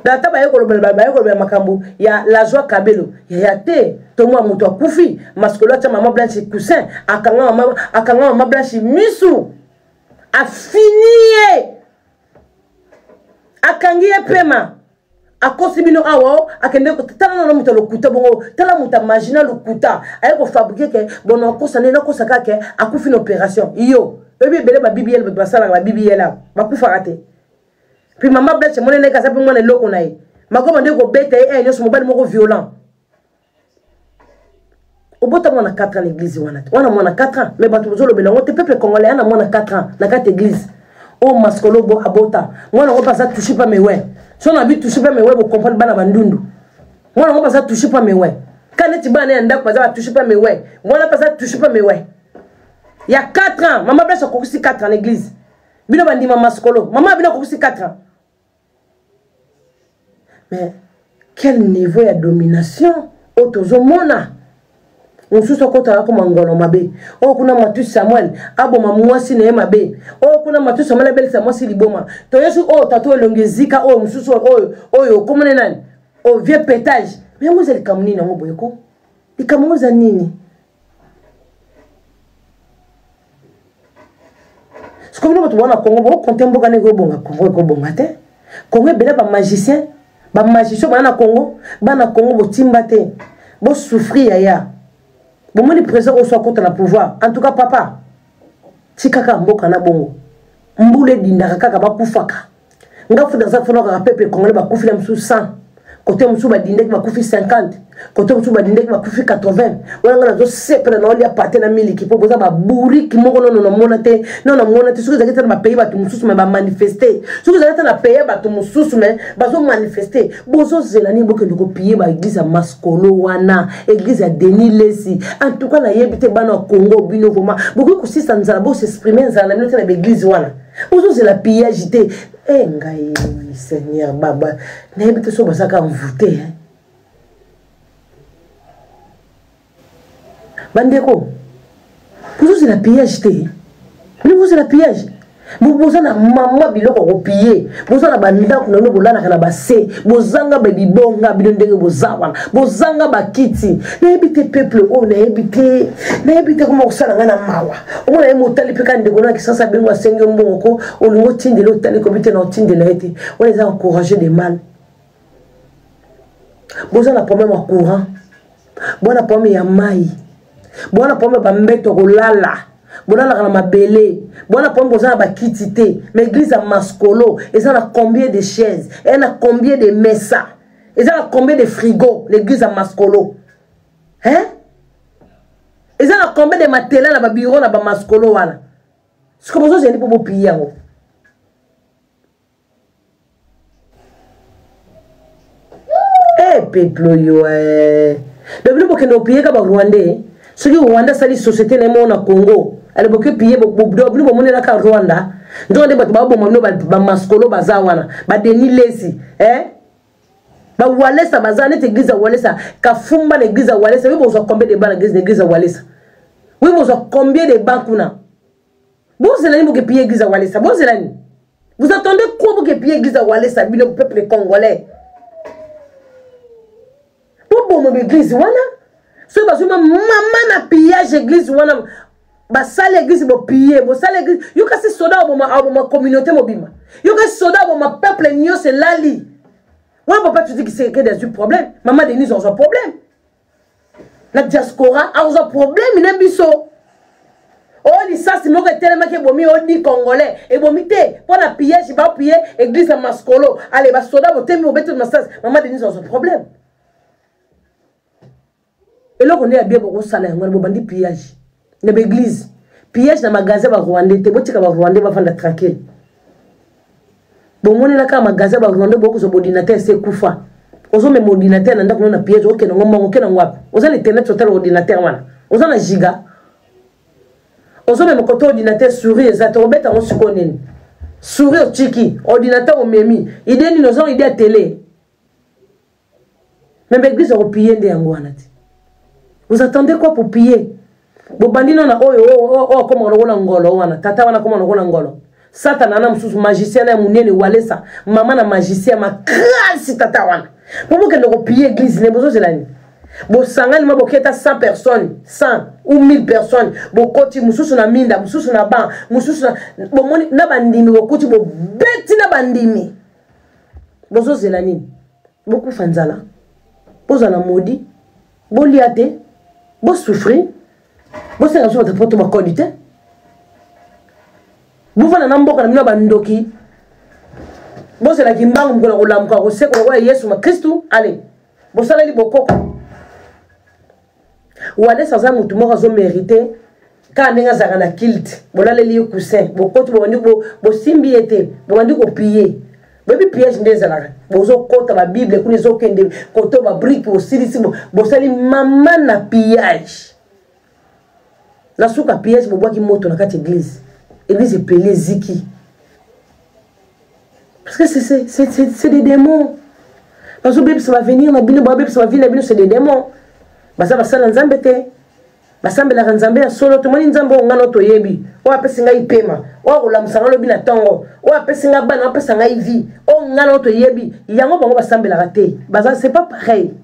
Ata baye kolobela, baye kolobela makambo ya la joie kabelo yaya te. Tomwa moto akufi, Maskolo atya mama Blanche coussin, akanga mama, akanga mama Blanche misu, afini ye, akangi ye pema, akosi bino awa. Akende tala nano moto alokuta bongo, tala moto amagina lokuta, aye kofabrike ke bono akosa nde nakosa kaka ke akufi na opération. Yo oyebi ebele ba BBL, bato basalaka ba BBL awa bakufaka te. Puis mama Blanche emonenaki aza mpe mwana eloko na ye makoma nde kobeta ye nyonso, mobali moko violent. Obota mwana 4 ans na église wana te, wana mwana 4 ans, mais bato bozolobela yango te. Peuple congolais ana mwana 4 ans na kati église oyo Maskolo bo abota mwana yango mpe aza touché pa mewe. So na bi touché pa mewe, bocomprendre bana bandundu. Mwana yango mpe aza touché pa mewe ka neti bana ya ndako baza batouché pa mewe, mwana mpe aza touché pa mewe ya 4 ans. Mama Blanche akokisi 4 ans na église. Bino bandima Maskolo, mama bino akokisi 4 ans, mais quel niveau ya domination oyo tozomona? Mosusu akota akoma ngolo mabe. Oyo kuna Matu Samuel aboma mwasi na ye mabe. Oyo kuna Matu Samuel abelisa mwasi liboma. Toyesu oyo tata elongi ezika oyo mosusu oyo oyo okomone nani? Oyo vieux petage. Mais yango eza likambo nini yango boye ko? Likambo yango eza nini? Sikoyo bino bato bwana Congo bokonte mboka ndenge ekobonga Congo ekobonga te. Congo ebele ba magicien, ba magicien bana na Congo, bana Congo botimba te. Bo souffrir yaya. Bomoni président oyo so akota na pouvoir. En tout cas papa, tika kaka mboka na bongo. Mbula edindaka kaka bakufaka. Nga futa za fona kaka peuple congolais bakufi na mosusu 100. Kote mosusu badindaki bakufi 50. Kote mosusu badindaki bakufi 80. Wana nga nazosepela na olia pate na miliki mpo boza baburiki moko nono namona te. Nono namona te soki ezalaki te na bapays bato mosusu me bamanifeste. Soki ezalaki te na pays bato mosusu me bazomanifeste. Bozozela nini bokende kopiye ba eglise ya maskolo wana, eglise ya Denis Lesi. En tout cas nayebi te bana ya Congo bino vraiment bokoki kosisa nzala bosexprime nzala na bino te na baeglise wana. Bozozela pillage te. Eh ngai Seigneur baba nayebi te so bazaka envoûté hein. Bandeko bozozela pillage te. Bino bozela pillage. Boza na mama biloko kopiye, boza na bandako na bino bolalaka na base, bozanga ba bibonga bino ndenge boza wana, bozanga bakiti. Nayebi te peuple oyo, nayebi te, nayebi te koma kosala ngai na mawa. Omona ye motali mpe kaka ndeko na kisasa abengi asengi yo mbongo ko olingi otindela otali kobi te na otindela ye te. Wana eza encourager de mal. Boza na problème ya courant, boza na problème ya mai, boza na problème ya bambeto kolala, bolalaka na mabele, boza na problème boza na bakiti te. Mais église ya Maskolo eza na combien de chaises, eza na combien de mesa, eza na combien de frigo l'église ya Maskolo, hein? Eza na combien de matelas na ba bureau na ba Maskolo wana? Sikoyo bozozela mpo bopiye yango. Eh, peuple oyo eh. Donc bino bokende kopiyeka ba Rwandais. Soki Rwanda asali société na ye moko na Congo, ale boke piye bino bomonelaka Rwanda. Nzoka nde bato baboma bino ba maskolo baza wana, ba Denis Lesi, eh? Ba Walesa baza neti église ya Walesa, kafumba na église ya Walesa, oui bozwa combien de bancs na église ya Walesa? Oui bozwa combien de bancs kuna? Bozela nini boke piye église ya Walesa? Bozela nini? Vous attendez quoi boke piye église ya Walesa bino peuple congolais? Boboma ba église wana? Soki bazwi ma mama na pillage église wana, basali église bopille, bosali église. Yo kasi soda aboma aboma communauté mobimba. Yo kasi soda aboma peuple nyonso elali. Wana papa tu dis que c'est que azwi problème. Maman Denise azwa problème. Na diaspora azwa problème na biso. Oyo lisasi moko etelemaki ebomi odi congolais ebomi te mpo na pillage bapille église ya maskolo. Ale basoda botemi bobeti masasi. Maman Denise azwa problème. Eloko nde ya bien bokosala yango wana bobandi pillage na baeglise, pillage na magasin ba Rwandais te. Botika ba Rwandais bafanda tranquille. Bomonela kaka magasin ba Rwandais bokozwa ordinateur se kufa. Ozomema ordinateur na ndako na pillage, okende ngo mbongo, okende ngo wapi? Oza na internet total ordinateur wana. Oza na giga. Ozomema koto ordinateur souris eza te, obeta ngo sikoyo nini? Souris otiki, ordinateur omemi. Idée nini? Oza na idée ya télé. Mais l'église a pillé nde yango wana te. Vous attendez quoi pour piller? Bobandi na oyo oyo oyo koma lokola ngolo wana, tata wana koma lokola ngolo. Satana na mususu magicien na munene Walesa, mama na magicien makasi tata wana. Po bokende ko piller église ne bozozela nini? Bosangani ma boketa 100 personnes, 100 ou 1000 personnes, bokoti mususu na minda, mususu na ban, mususu na bomoni na bandimi bokuti bobeti na bandimi. Bozozela nini? Bokufa nzala, bozala maudit, bolia te, bosouffrir, bosenga biso bato poto bakodi te. Bovanda na mboka na bino ya bandoki, bozelaki mbangu mokolo ya kolamuka kosekola lokola Yesu ma Kristu. Ale bosaleli bokoko. Walesa aza motu moko azomerite kaka ndenge azalaka na kilte, bolaleli ye coussin, bokoti bobandi bosimbi ye te, bobandi kopille. Boyebi pillage nde ezalaka, bozokota ba bible kuna ezokende koto ba brique, bosilisi bosali mama na pillage. Na suka pillage bobwaki moto na kati église, église epeli eziki. Parce que c'est des démons. Bazobebisa ba venir na bino, babebisa ba vie na bino, c'est des démons. Baza basala Nzambe te. Basambelaka Nzambe ya solo. Tomoni Nzambe oyo ngano toyebi, oyo apesi ngai pema, oyo akolamusa ngai lobi na ntongo, oyo apesi ngai bana, apesa ngai vie, oyo ngano toyebi yango. Bango basambelaka te, baza, c'est pas pareil.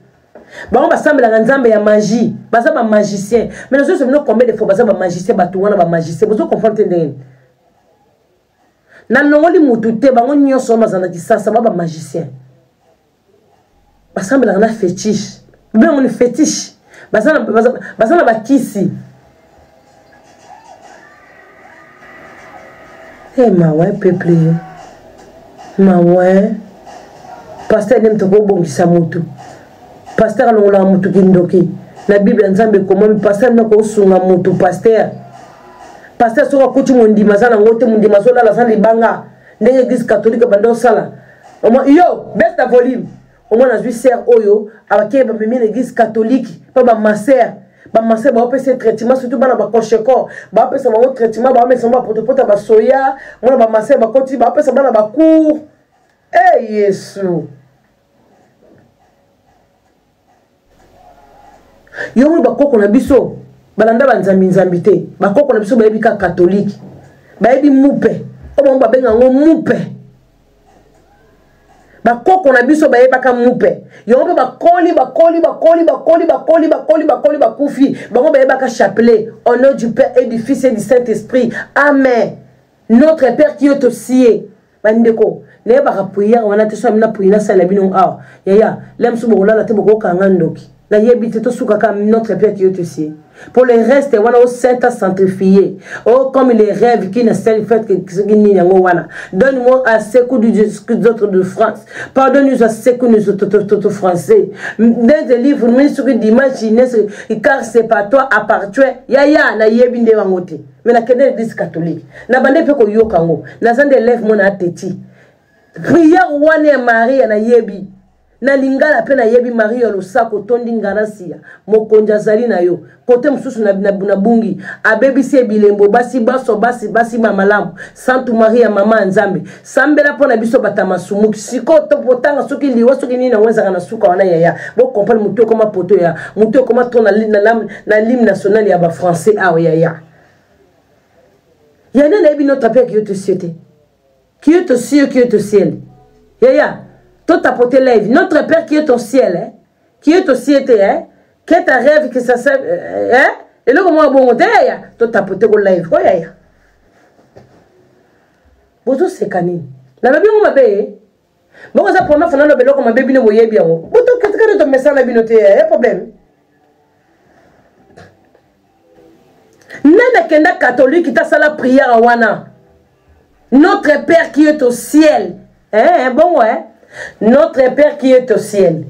Bango basambelaka Nzambe ya magie, baza ba magicien. Mais nazoyesa bino combien de fois baza ba magicien, bato wana ba magicien. Bozo comprendre te ndenge nalongoli mutu te. Bango nyonso wana bazala na kisasa, ba ba magicien, basambelaka na fétiche, bengo ni fétiche, baza na bakisi. E mawa, peuple, mawa. Pasteur nde moto akobongisa motu, pasteur alongolaka motu kindoki. Na Bible ya Nzambe ekomami, pasteur nde akosunga motu. Pasteur soki akuti mondima aza nango te, mondima azolala, aza libanga, ndenge église catholique banda osala. Yo baisse ta volume. Omwana azwi sere oyo abakei, bamemi na église catholique mpo bamasere baopesa traitement, surtout bana bacochecor, baopesa bango traitement, baomesa bango bapotopota, basoya. Mwana bamasere bakoti, baopesa bana bacour. E Yesu, yo moni bakoko na biso balanda banzambi-nzambi te. Bakoko na biso bayebi kaka katolike, bayebi mupe oyo bango babenga yango mupe. Bakoko na biso bayebaka mupe yango mpe bakoli, bakoli, bakoli, bakoli, bakoli, bakoli, bakoli, bakufi. Bango bayebaka chapelet: au nom du Père et du Fils et du Saint Esprit, amen, notre Père qui est au ciel. Bandeko, nayebaka prière wana te. So na prière nasalela bino awa, yaya le mosusu bokolala te, bokokanga ndoki. Nayebi te, tosukaka notre Père qui est au ciel. Pour le reste wana, o saint a sanctifié, oh, comme les rêves qui ne seul fait que soki nini yango wana. Donne-moi assez coup du autres de France, pardonne-nous assez que nous autres français dans livre mini soki dimanche car c'est pas toi appartient. Yaya, nayebi nde wango te, mais nakende église catholique, na bande mpe koyoka yango. Naza nde élève mona ateti prière wana ya Maria. Nayebi na lingala mpe nayebi: Maria losako, tondi ngalasiya, mokonzi azali na yo. Kote mosusu na bungi abebisi ebilembo basi baso basi basi ba malamu. Santu Maria, mama ya Nzambe, sambela mpo na biso bata masumuki. Sikoyo topotanga soki liwa soki nini yango ezalaka na suka wana. Yaya, bocomprendre, motu ekoma poto ya motu ekoma to na l'hymne national ya bafrançais awa. Yaya, yaya, nayebi notre Père qui est au ciel te, qui est au ciel, qui est au ciel. Yaya, totapote live. Notre Père qui est au ciel, hein? Qui est au ciel te, hein? Que ta rêve que ça hein? Eloko moko bongo te. Yaya, totapote ko live ko. Yaya, bozoseka nini? Nalobi yango mabe bongo, eza première fois naloba eloko mabe. Bino boyebi yango, botokatikati tomesana bino te ya problème. Nani akenda catholique tasala prière wana, notre Père qui est au ciel, eh, bongo, eh? Notre Père qui est au ciel,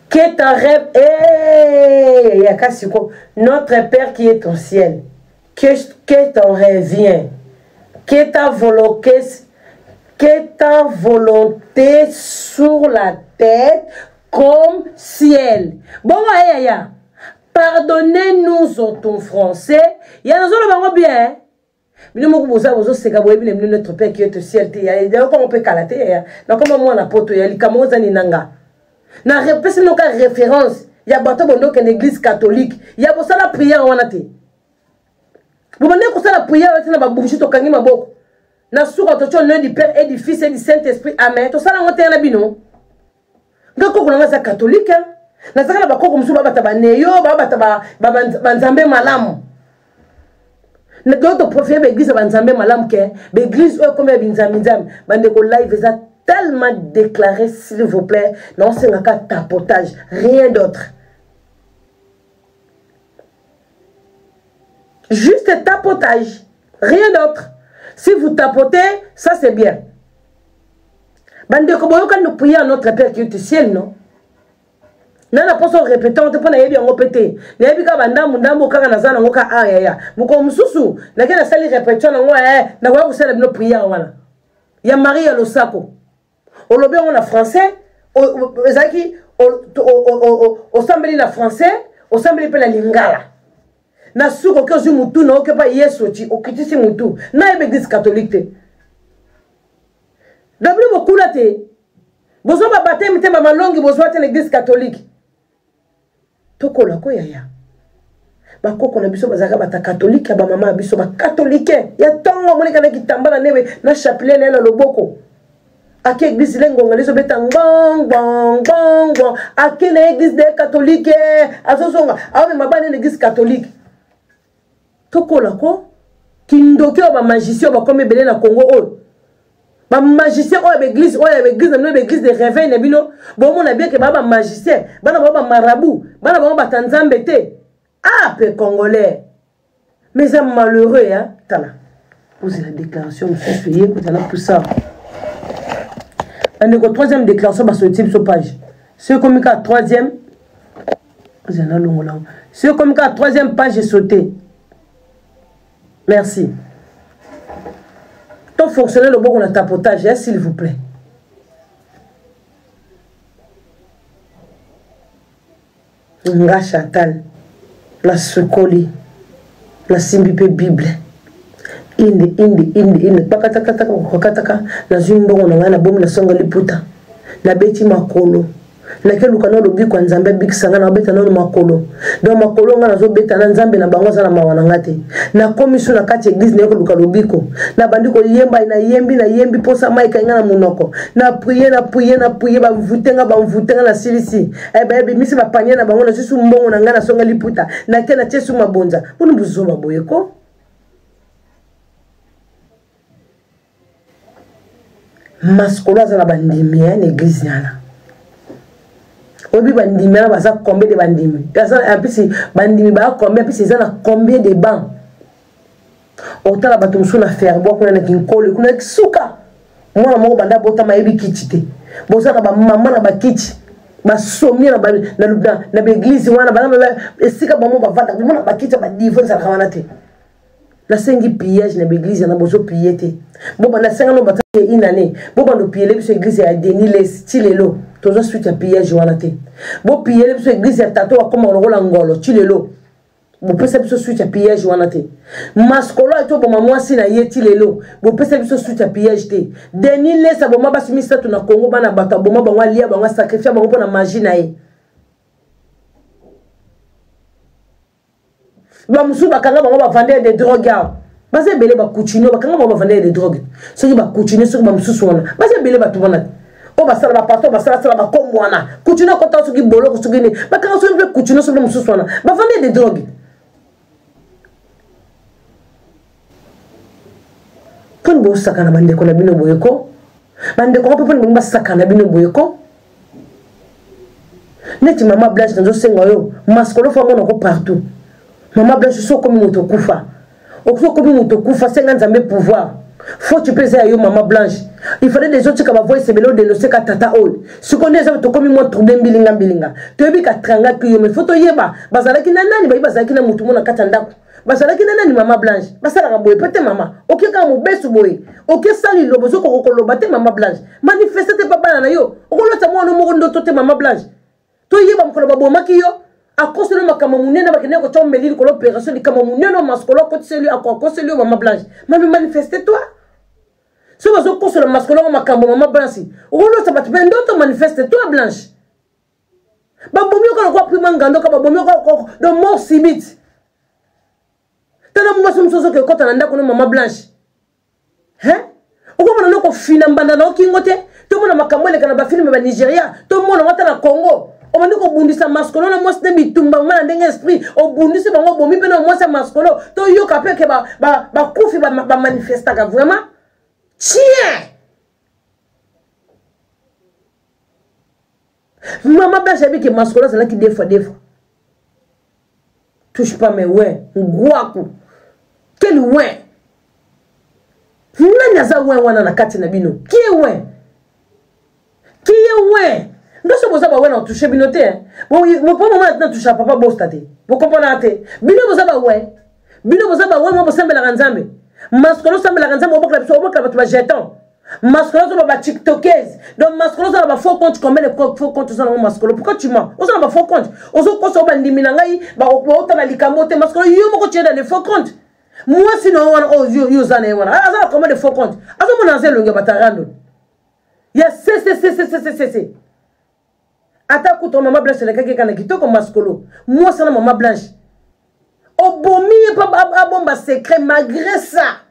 que ton rêve, eh, yaka siko. Notre Père qui est au ciel, que ton rêve vient, que ta volonté sur la terre comme ciel. Bongo ayaya, pardonnez-nous ton français ya nazoloba bango bien. Bino moko boza bozoseka, boyebi na bino notre Père qui est au ciel te. Yayokango mpe kala te. Yaya, nakoma mwana poto ya likambo oza nini na nga. Napesi bino ka référence ya bato bondo okende église catholique ya bosala prière wana te. Bobandeki kosala prière wana te na babougie, tokangi maboko na suka, totio au nom du Père et du Fils et du Saint Esprit, amen. Tosala yango te na bino. Nga koko na nga aza catholique, nazalaka na bakoko mosusu babata baneyo, babata banzambe malamu. Donc toprofite baeglise ya banzambe malamu ke baeglise oyo ekomi ya binzambi nzambe. Bandeko, live eza tellement déclaré, s'il vous plaît, naosengaka tapotage, rien d'autre, juste tapotage, rien d'autre. Si vous tapotez, ça c'est bien. Bandeko, boyokani no prière notre Père qui est au ciel, non? Nana mposo répétant te mpo nayebi yango mpe te. Nayebi kaka bandambu ndambu kaka, naza nango ka a yaya. Mokolo mosusu nake nasali répétition nango, nakoya kosala bino prière wana ya Marie ya losako. Olobi yango na français, ezalaki osambeli na français, osambeli mpe na lingala. Na suka oke ozwi mutu na oke mpa Yesu, oti okitisi mutu. Nayebi église catholique te. Donc bino bokula te, bozwa babateme te, bamalongi bozwa te na église catholique. Tokola ko yaya. Bakoko na biso bazalaka bata katolike ya bamama ya biso bakatolike ya ntongo amoneka na kitambala newe na chapelet na ye na loboko ake eglise le ngonga lizobeta ngbongbongbongbong ake na eglise de katolike azozonga aomema bana na eglise katolike tokola ko kindoki oyo bamagicien oyo bakomi ebele na congo oyo bamagicien oyo ya baeglise oyo ya baeglise na bino baeglise de réveil na bino bomona bien ke baa bamagicien bana bango bamarabu bana bango bata nzambe te ah pe congolais mais eza malheureux hein tala ozela déclaration mosusu eye kozala pusa bandeko troisième déclaration basoliti biso page soki ekomi kaka troisième ozela nalongola yango soki ekomi kaka troisième page esaute merci to fonctionner loboko na tapotage hein, s'il vous plaît Nga Chantal nasukoli nasimbi mpe bible inde inde inde inde pakatakataka kokataka nazwi mbongo na ngai nabomi nasonga liputa nabeti makolo nakeluka na lobiko ya nzambe abikisa ngai nabeta nano makolo donc makolo ngai nazobeta na nzambe na bango aza na mawa na ngai te nakomi su na kati ya eglize naye koluka lobiko nabandi koyemba nayembi nayembi mposa mai ekangi ngai na monoko na prie na prie na prie bamvute ngai bamvute ngai nasilisi eh, bayebimisi bapanie na bango nazwi su mbongo na ngai nasonga liputa nake natie su mabonza boni buzoba boye ko maskolo aza na bandimi ya na eglize yana oyebi bandimi wana baza combien de bandimi apesi bandimi baa combien apesi eza na combien de banc otala bato mosusu na ferbois kuna na kinkole kuna suka mwana moko banda abotama ayebi kiti te boza na bamama na bakiti basomie na baeglize wana esika bango bavanda bomona bakiti ya badivo ezalaka wana te nasengi pillage na baeglize yana bozopille te bobanda senga no bata une année bobanda opillele biso eglize ya denis les ti lelo tozwa suite ya pillage wana te bopillele biso eglize ya tato akoma lokola ngolo ti lelo bopesa biso suite ya pillage wana te maskolo ati oboma mwasi na ye ti lelo bopesa biso suite ya pillage te denis les aboma basi misato na congo bana bato aboma bango alia bango asakrifia bango mpo na magie na ye bamosusu bakanga bango bavandeur de drogue awa baza ebele bakucino bakanga bango bavandeur de drogue soki bakucino soki bamosusu wana baza ebele bato wana te oyo basala bapasto basalasala bakombo wana kucino akota soki boloko soki nini bakanga soki mpe kucino soki mosusu wana bavandeur de drogue mponi bosakana bandeko na bino boye ko bandeko yango mpe mponi bongi basakana bino boye ko neti mama blanche nazosenga yo maskolo fo amonako partout mama blanche so okomi moto okufa okoki okomi moto okufa senga nzambe pouvoir faute mpe eza ya yo mama blanche il fallait deja otika bavoice ebele odenonse ka tata oyo sikoyo nde eza tokomi mwa trouble mbilinga mbilinga toyebi katrangaki yo mais fo toyeba bazalaki na nani bayi bazalaki na motu mo na kati ya ndako bazalaki na nani mama blanche basalaka boye pe te mama oke kaka mobesu boye oke sali lobo ozokoka koloba te mama blanche manifeste te pa bana na yo okolota mwana moko ndoto te mama blanche toyeba mokolo babomaki yo akoseli makambo monene bakendeki kotya omeli likolo opération likambo monene maskolo akotiseli akoseli yo mama blanche mami manifeste toi soki bazokosola maskolo yango makambo mama blanche okolota bato mpe ndoto manifeste toi blanche babomi yo kaka lokola prima ngando ka babomi yo kaka donc mort subite tala mwasi mosusu ozoki ekɔta na ndako no mama blanche hein okomona no kofina mbanda na okingo te tomona makambo eleka na bafilme ba nigeria tomona ngo ata na congo obandi kobundisa maskolo na mwasi nde bitumba mama na ndenge esprit obundisi bango obomi mpe na mwasi ya maskolo toyoka mpe ke bakufi bamanifestaka vraiment chien mama blanche ayebi ke masolo azalaki deux fois deux fois touche pas mais ouais ngwaku quel ouais nani aza ouais wana na kati na bino qui est ouais qui est ouais ndoso boza ba ouais na touche bino te po moma na touche papa bosta te bokomponaka te bino boza ba ouais bino boza ba ouais mo bosambelaka nzambe masolo osambelaka nzambe obokela biso obokela bato ba jeton mascolo ozoba ba tiktokese donc mascolo oza na ba faux compte combien de faux compte oza nango mascolo pourquoi tu mens oza na ba faux compte ozokosa oyo bandimi na ngai baotala likambo te mascolo yo moko tu es dans les faux compte mwasi na yo wana oyo yo oza na ye wana aza na combien de faux compte azomona aza elongi ya batarando ya cccccccc ata kutu mama blanche alekaki kaka na kitoko mascolo mwasi na mama blanche. Obomi ye mpo abomba secret malgré ça.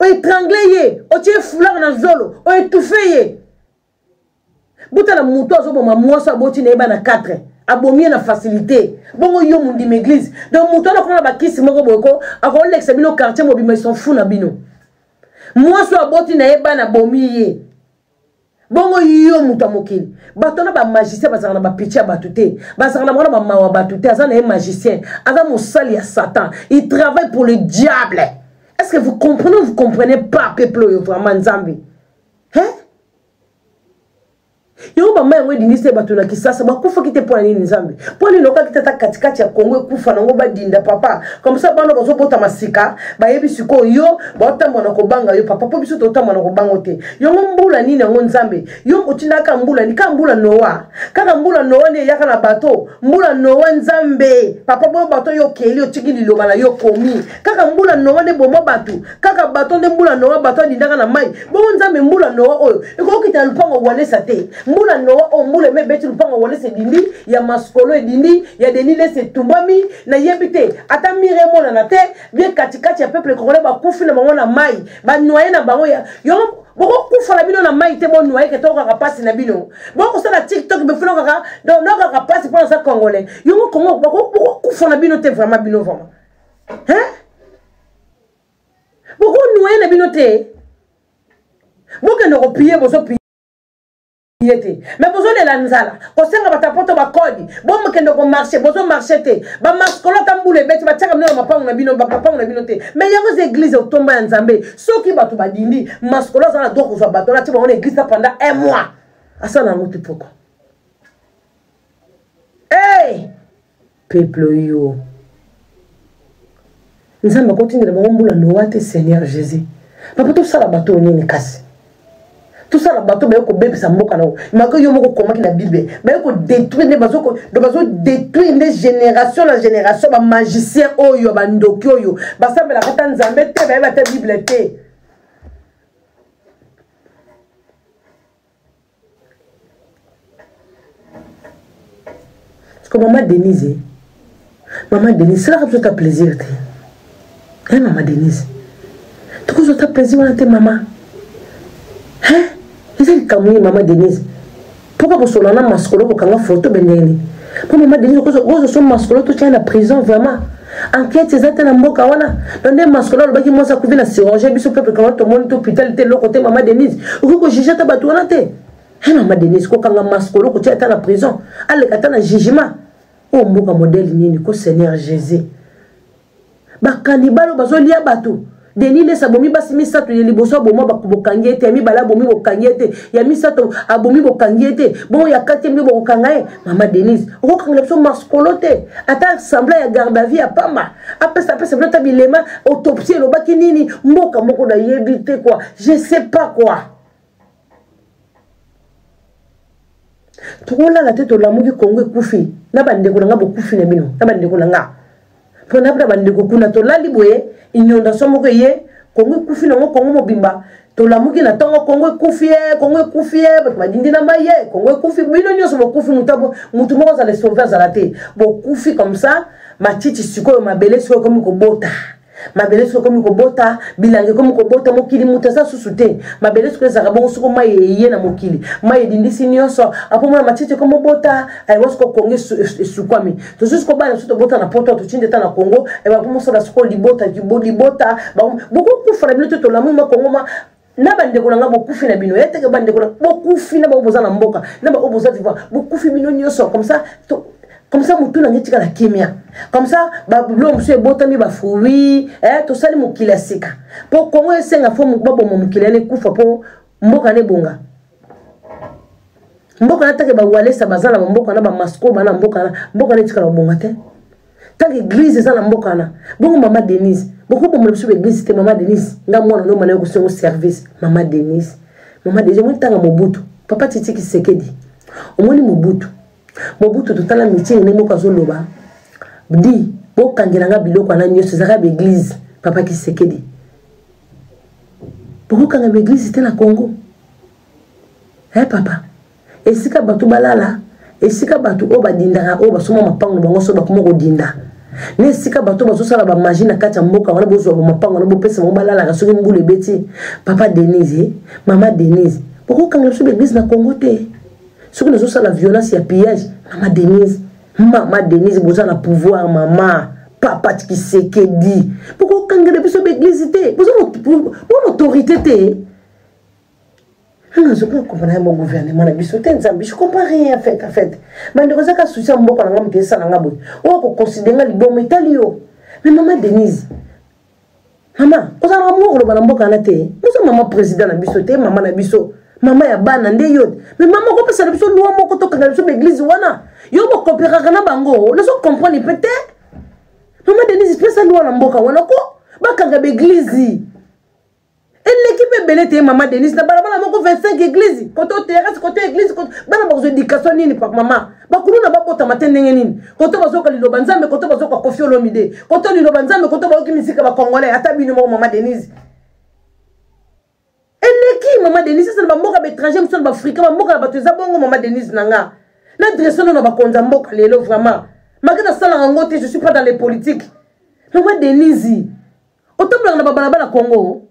Oetrangle ye, otie foulard na zolo, oetouffe ye. Botala moto azoboma mwasi aboti na ye bana 4 abomi ye na facilité bongo yo mondima église donc moto wana akoma na bakisi moko boye ko akolekisa bino quartier mobimba ils sont fou na bino mwasi oyo aboti na ye bana abomi ye bongo yo moto ya mokili bato wana bamagicien bazalaka na bapitie ya bato te bazalaka na bango na bamawa bato te aza na ye magicien aza mosali ya satan il travaille pour le diable est ce que vous comprenez ou vous comprenez pas peuple oyo vraiment nzambe hein yango bama yango edindisi bato na kisasa bakufaki te mpo na nini nzambe mpo nini okaki tata katikati ya kongo ekufa nango badinda papa comme ça bana bazobotama sika bayebi sikoyo yo baotambola na kobanga yo papa mpo biso totambola na kobango te yango mbula nini yango nzambe yo otindaka mbula nini kaka mbula noa kaka mbula noa nde eyaka na bato mbula noa nzambe papa boyo bato yo okeli otiki liloba na yo komi kaka mbula noa nde boma bato kaka bato nde mbula noa bato adindaka na mai bongo nzambe mbula noa oyo ekokokita na lupango walesa te mbula noa oyo mbula eme ebeti lupango walesa edindi ya maskolo edindi ya denis lesi etumbami nayebi te ata mire emonana te bien katikati ya peuple congolais bakufi na bango na mai banoye na bango yango bokokufa na bino na mai te bonoye ke tokaka mpasi na bino bokosala tiktok befuna kaka nokaka mpasi mpo naza congolais yango kongo bokokufa na bino te vraiment bino vraiment hein bokonoye na bino te bokende kopie bozopiye te me bozolela nzala kosenga bato ya poto bakodi bomokende komarche bozomarche te bamaskolo ata mbula ebeti batiaka bino na mapango na bino mapango na bino te me yango eza eglize otomba ya nzambe soki bato badindi maskolo aza na droit kozwa bato wana atie bango na eglize pendant un mois asala yango te pourquoi Hey! Peuple yo. Nzambe akotindela bango mbula noa te Seigneur Jésus. Papa tosala bato nini kasi? tosala bato baye kobebisa mboka na malgré yo moko okomaki na bible baye kodétruire nde bazodétruire nde génération na génération bamagicien oyo bandoki oyo basambelaka ata nzambe te bayeba te bible te Parce que maman Denise, maman Denise, salaka biso ta plaisir te. Hein, maman Denise? Tokozwa ta plaisir wana te mama. Hein? Eza likambo nini mama Denise? Pourquoi bosolola na maskolo bokanga photo be ndenge nini? Mpo mama Denise okozwa so maskolo totya na prison vraiment. Enquête eza te na mboka wana. Donc nde maskolo alobaki mwasi akufi na chirurgien biso peuple kanga tomoni te hôpital te eloko te mama Denise. Okoki kojuge ata bato wana te. He mama Denise kokanga maskolo kotia ata na prison aleka ata na jugement. Oyo mboka modèle nini ko Seigneur Jésus. Bakanibalo bazolia bato. Denis Lesi abomi basi misato ya liboso aboma bokangi ye te ya mibale abomi bokangi ye te ya misato abomi bokangi ye te bongo ya quatrième nde bokokanga ye mama Denise okokangela biso maskolo te ata semblant ya garde à vue ya pamba apesa apesa bino ata bilema autopsie elobaki nini mboka moko nayebi te quoi je sais pas quoi tokolala te tolamuki kongo ekufi na bandeko na nga bokufi na bino na bandeko na nga mpo na na bandeko kuna tolali boye inondation moko eye kongo ekufi nango kongo mobimba tolamuki na ntongo kongo ekufi ye kongo ekufi ye bato badindi na mai ye kongo ekufi bino nyonso bokufi motu moko azala esauve azala te bokufi comme ça matiti sikoyo mabele sikoyo ekomi kobota mabele soki ekomi kobota bilanga ekomi kobota mokili moto aza susu te mabele soki ezalaka bongo soko mai eye na mokili mai edindisi nyonso apomona matiti ekomi obota ayewa soko kongo esukwami tozwi soko bana biso tobota na poto totindi ata na kongo ebapomosala soko libota libota bokokufa na bino te tolamwi makongo ma na bandeko na nga bokufi na bino ya teke bandeko na bokufi na baoyo boza na mboka na baoyo boza vivant bokufi bino nyonso comme ça to, comme ça motu na ngai etikala kimia comme ça babilo mosusu ebotami bafruit eh, tosali mokili ya sika mpo kongo esenga fo baboma mokili yana ekufa mpo mboka na ebonga mboka na take bawalesa baza na bamboka na bamasko bana mboka na mboka na etikala kobonga te tant église eza na mboka wana bongo mama denise bokobomela biso baeglise te mama denise nga mwana no mana yokosengo service mama denise mama denise omoni ntanga mobutu papa titi kisekedi omoni mobutu mobutu totala mitini nde moko azoloba di bokangela nga biloko wana nyonso ezaka baeglise papa kisekedi bokokanga baeglise te na congo he eh, papa esika bato balala esika bato oyo badindaka oyo basomba mapango na bango so bakoma kodinda. Na esika bato bazosala bamagie na kati ya mboka wana, bozwa bamapango wana, bopesa bango balalaka soki mbula ebeti. Papa Denise, mama Denise, bokokanga biso baeglise na Congo te soki nazosala violence ya pillage. Mama Denise, mama Denise, boza na pouvoir. Mama, papa Tshisekedi, bokokangela biso baeglise te, boza bona autorité te. Nazokoka comprendre yango gouvernement na biso te. Nzambe, je comprends rien. En fait, bandeko, ezaka souci ya mboka na nga moto esala nga boye. Oyo koconsidérer nga liboma etali yo. Mais mama Denise, mama, ozalaka moko koloba na mboka wana te. Oza mama président na biso te, mama na biso, mama ya bana nde yo. Mais mama, okopesa na biso loi moko tokanga biso baeglise wana? Yo bocoopéraka na bango, nazo comprendre mpe te. Mama Denise, pesa loi na mboka wana ko bakanga baeglise. Eleki mpe ebele te, mama Denise. Na balabala moko 25 église, kote terrasse, kote église. Bana bakozwa éducation nini? Mama, bakuluna babotama te ndenge nini? Kote bazoka liloba Nzambe, kote bazoka Kofi Olomide, kote liloba Nzambe, kote bayoki misika bacongolais, ata bino moko. Mama Denise, eleki. Mama Denise, eza na bamboka baétranger mosusu, na baafricain, bamboka na bato eza bongo. Mama Denise na nga, na adresse no na bakonzi ya mboka lelo. Vraiment, malgré nasalaka yango te, je suis pas dans les politiques. Mama Denise, otambolaka na babalabala Congo.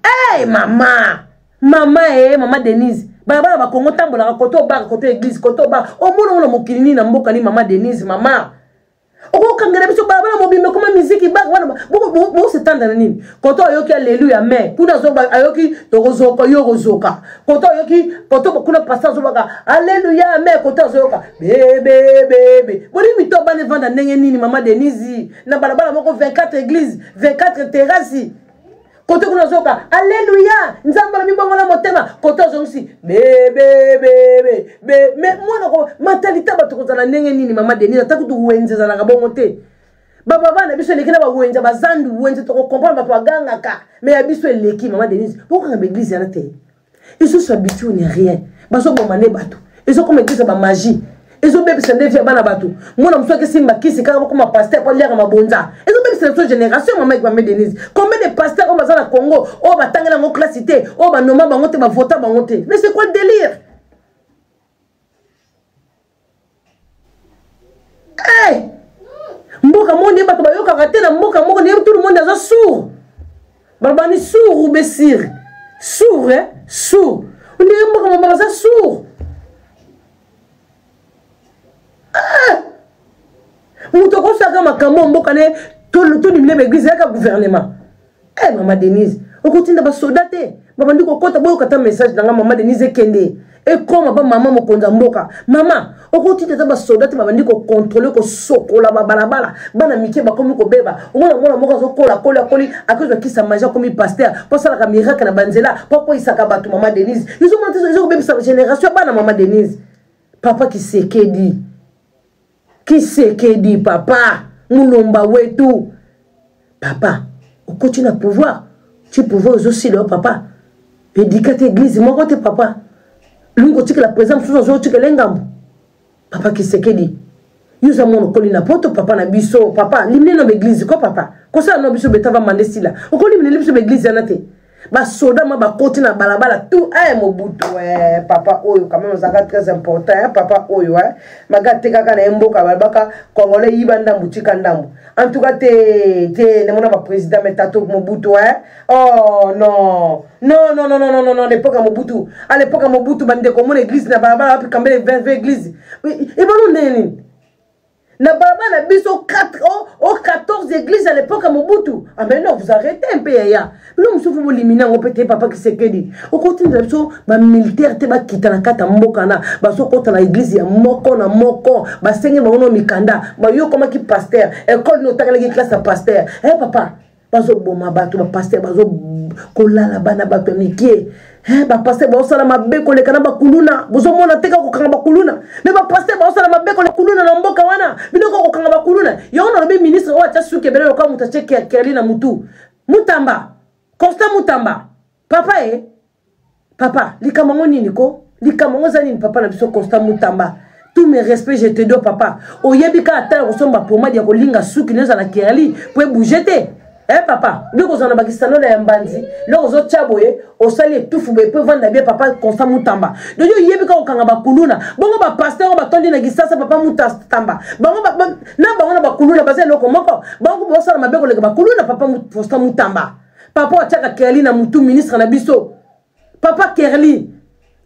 Hey, mama, mama, e mama Denise, balabala bakongo otambolaka, kote obaka, kote église, kote obaka, omona ngo na mokili nini, na mboka nini? Mama Denise, mama, okokangela biso balabala mobimba ekoma miziki baka wana, bosetanda na nini? Kote oyoki aleluya, me kuna ayoki tokozoka, yo okozoka. Kote oyoki, kote kuna pasteur azobaka aleluya, me kote azoyoka bebebebe. Boni mito bana evanda ndenge nini? Mama Denise, na balabala moko 24 église, 24 terrasses, kote kuna azoyoka aleluya, Nzambe alobi bongo na motema, kote azongisi bebebebe be. Me mwana ko mentalité bato kozala ndenge nini? Mama Denise, ata kutu wenze ezalaka bongo te. Bababa na biso eleki na bawenze, bazandu wenze, tokocomprendre bato bagangaka, me ya biso eleki. Mama Denise, bokanga baeglise yana te, esusu habitude ni rien. Bazoboma nde bato, ezokoma eglise ya bamagie, ezobebisa nde vie ya bana bato. Mwana mosusu akesimba kisi kaka bokoma pasteur po aliaka mabonza, ezobebisa biso génération. Mama Mame Denise, combien de pasteur oyo baza na Congo oyo batangela yango classe te, oyo banoma bango te, bavota bango te? Mais c'est quoi le délire? Hey! Mboka moko nde bato bayokaka te, na mboka moko nde tout le monde aza sourd. Balobani sourd ou besir sourd, eh? Sourd ndenge mboka moko baza sourd. Ah! Moto akosaka makambo ya mboka ne tonimile baeglise yaka gouvernement. Eh, mama Denise, okotinda basoda te babandi kokɔta? Boyoka ata message na nga, mama Denise, ekende ekoma bamama mokonzi ya mboka. Mama, okotinda ata basoda te babandi kocontrôler, kosokola babalabala? Bana mike bakomi kobeba. Omona mwana moko azokola, akoli, akoli, akozwa kisa magie, akomi pasteur mpo asalaka miracle na banzela, mpo akweyisaka bato. Mama Denise, ezomona te ezokobebisa génération ya bana. Mama Denise, papa Kisekedi, Kisekedi, papa Mulomba wetu, papa, okoti na pouvoir ti pouvoir ezosila yo. Papa, edika te église moko te. Papa, lingi kotikela président mosusu, azotikela engambo. Papa Kisekedi, yo oza mwana okoli na Poto. Papa na biso, papa, limine no baeglise ko. Papa, kosala no biso betava mande esila, okolimineli biso baeglise yana te. Basoda ma bakoti na balabala tout. Eh, Mobutu, eh, papa oyo quand même ozalaka très important, eh, papa oyo, eh. Maga atekaka na ye mboka, balobaka congolais yiba ndambu, tika ndambu. En tout cas te te, namona baprésident, mais tato Mobutu, eh? Oh non, non, non, non, non, non, non, l'époque ya Mobutu, à l'époque ya Mobutu, bandeko, omona église na balabala wapi? Kambele 20 église ebano ndenge nini na balabala na biso? 4 oh, 14 églises à l'époque ya Mobutu. Ah mais non, vous arrêtez un peu, yaya. Bino mosusu bolimina yango mpe te. Papa Kisekedi, okotindela biso bamilitaire te bakita na kati ya mboka na bazokota na église ya moko na moko, basenge bango no mikanda. Bayokomaki pasteur, école no otangelaki classe ya pasteur? Eh papa, bazoboma bato, bapasteur bazokolala bana bato ya mike. Eh, bapasteur baosala mabe koleka na bakuluna. Bozomona te kaka kokanga bakuluna, me bapasteur baosala mabe koleka kuluna na mboka wana. Bino kaka kokanga bakuluna. Yango nalobi, ministre oyo atya suki ebele lokola moto atye kerli na mutu, Mutamba, Constant Mutamba, papa, e papa, likambo yango nini ko? Likambo yango eza nini, papa na biso Constant Mutamba? Tous mes respects, je te dois, papa. Oyebi kaka ata ya kosomba pomade ya kolinga suki no ezala kerli po ebouge te. Eh papa, nde kozala na bakisanola ya mbanzi, loko ozotya boye, osali etufu boye mpo evanda bien papa Constant Mutamba. Donc yo oyebi kaka kokanga bakuluna. Bongo ba pasteur oyo batondi na Kisasa papa Mutamba. Bango ba, ba, na bango na bakuluna baza eloko moko. Bango bosala mabe koleka bakuluna papa Constant Mutamba. Papa atiaka Kerli na mutu ministre na biso. Papa Kerli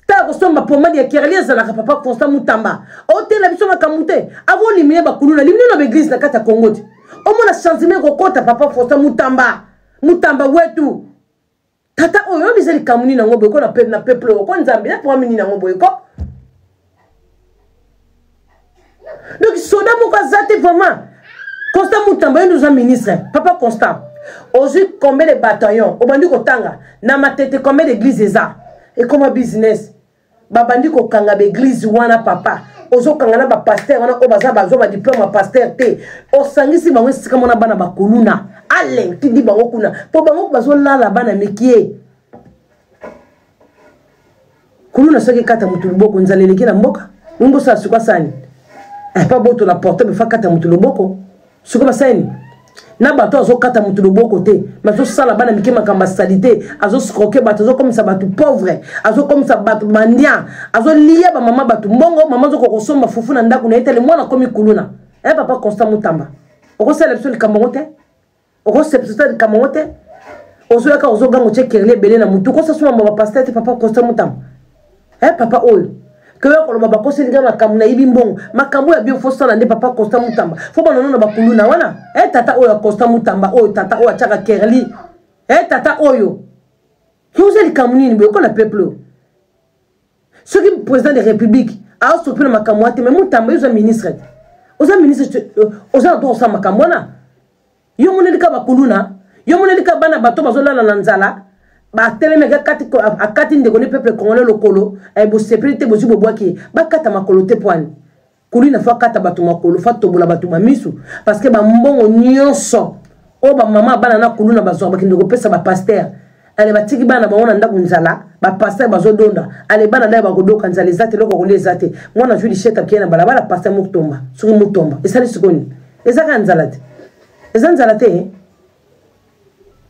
tala kosomba pomade ya Kerli ezalaka papa Constant Mutamba. Otela biso makambo te. Avant olimine bakuluna, limine na baeglise na kati ya Congo te. Omona changement ekokota papa Constant Mutamba. Mutamba wetu. Tata oyo oyo eza likambo nini yango boye ko na peuple oyo ko Nzambe na programme nini yango boye ko. Donc soda moko aza te vraiment. Constant Mutamba yo nde oza ministre. Papa Constant, ozwi combien de bataillon obandi kotanga na Matete combien d'église eza? Ekoma business. Babandi kokanga ba église wana papa. Ozokanga na ba pasteur wana oyo baza bazwa ba diplôme ya pasteur te. Osangisi bango esika mona bana bakuluna. Ale tindi bango kuna po bango bazolala bana mikie. Kuluna soki kata mutu loboko nzala eleki na mboka. Mungu sala sikoyo asani. Eh, pa botola portable fa kata mutu loboko. Sikoyo basani na bato azokata moto loboko te me azosala bana mike makambo ya salite azoscroke bato azokomisa bato pauvre azokomisa bato mandian azolia bamama bato mbongo mama azokoka kosomba fufu na ndako na ye tele mwana akomi kuluna e papa Constant Mutamba okosala biso likambo yango te okosepesa likambo yango te ozoyaka ozoganga otie kerli ebele na motu okosasuma ma bapaster te papa Constant Mutamba e papa oyo keya koloba bakoseli nga makambo nayibi mbongo makambo ya bio fosala nde papa Constant Mutamba fo banono na bakuluna wana e tata oyo ya Constant Mutamba oyo tata oyo atiaka kerli e tata oyo yo oza likambo nini boye kola peuple oyo soki président de république aosopi na makambo wana te me Mutamba yo oza ministre te oza ministre oza na droit kosala makambo wana yo moneli ka bakuluna yo moneli ka bana bato bazolala na nzala batelemi akati ndeko ne peuple congolais lokolo eh, bosepeli te bozwi bobwaki ye bakata makolo te poani kulina fo akata bato makolo fo atobola bato bamisu parce que bambongo nyonso oyo bamama bana na kuluna bazwaka bakende kopesa bapaster ale batiki bana bango na ndako nzala bapaster bazodonda ale bana daye bakodoka nzala eza te eloko kolia eza te mwana azwi lishete akei na balabala paster motomba soki motomba esali sikoyo eza kaka nzala te eza nzala te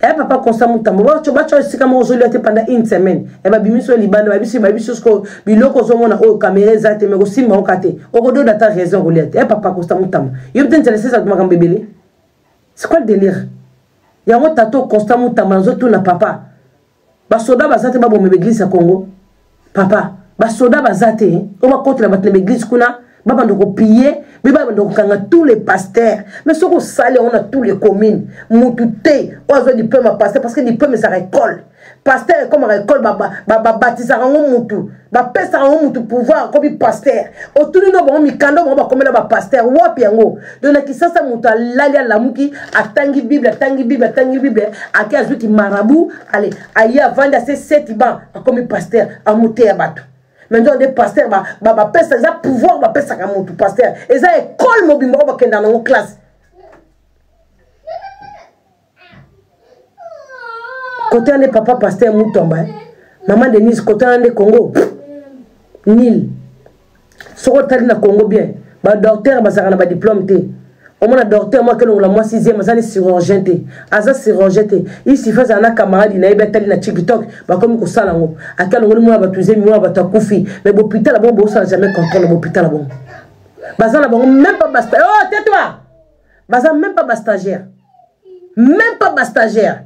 eh papa Constant Mutamba bacho bacho esika moko ozolia te pendant une semaine e babimisi oyo libanda babisi babisi siko biloko ozomona oyo kamera eza te me kosimba oka te okododa ata raison kolia te eh papa Constant Mutamba yo te nzala esesa makambo ebele c'est quoi le délire yango tato Constant Mutamba nazotuna papa basoda baza te baboma baeglise ya Congo papa basoda baza te oyo bakotela bato na baeglise kuna babanda kopille mpe babanda kokanga tous les pasteurs mais soki osali yango na tous les communes mutu te oyo azwa diplôme ya pasteur parce que diplôme ezalaka école pasteur ekomaka école babatisaka yango mutu bapesaka yango mutu pouvoir akomi pasteur otuni no bango mikanda bango bakomela bapasteur wapi yango donc na Kisasa moto alali alamuki atangi bible atangi bible atangi bible ake azwiki marabu ale aye avandi ase seti ban akomi pasteur amoteya bato mais nzoka nde pasteur bapesa eza pouvoir bapesaka motu pasteur eza ekole mobimba oyo bakendaka nango classe kote wana nde papa pasteur Mutomba eh? Mama Denise kote wana nde Congo nil soki otali na Congo bien badocteur bazalaka na badiplôme te omona docteur moko akelongola mwa sixième aza ni chirurgien te aza chirurgien te isifi azala na camarade na ye be atali na tiktok bakomi kosala yango ake alongoli mwana bato zemi mwana bato akufi mais bopital bongo bosala jamais contrôle na bopital bongo baza na bango même pas basta oh tais-toi baza même pas bastagiaire même pas bastagiaire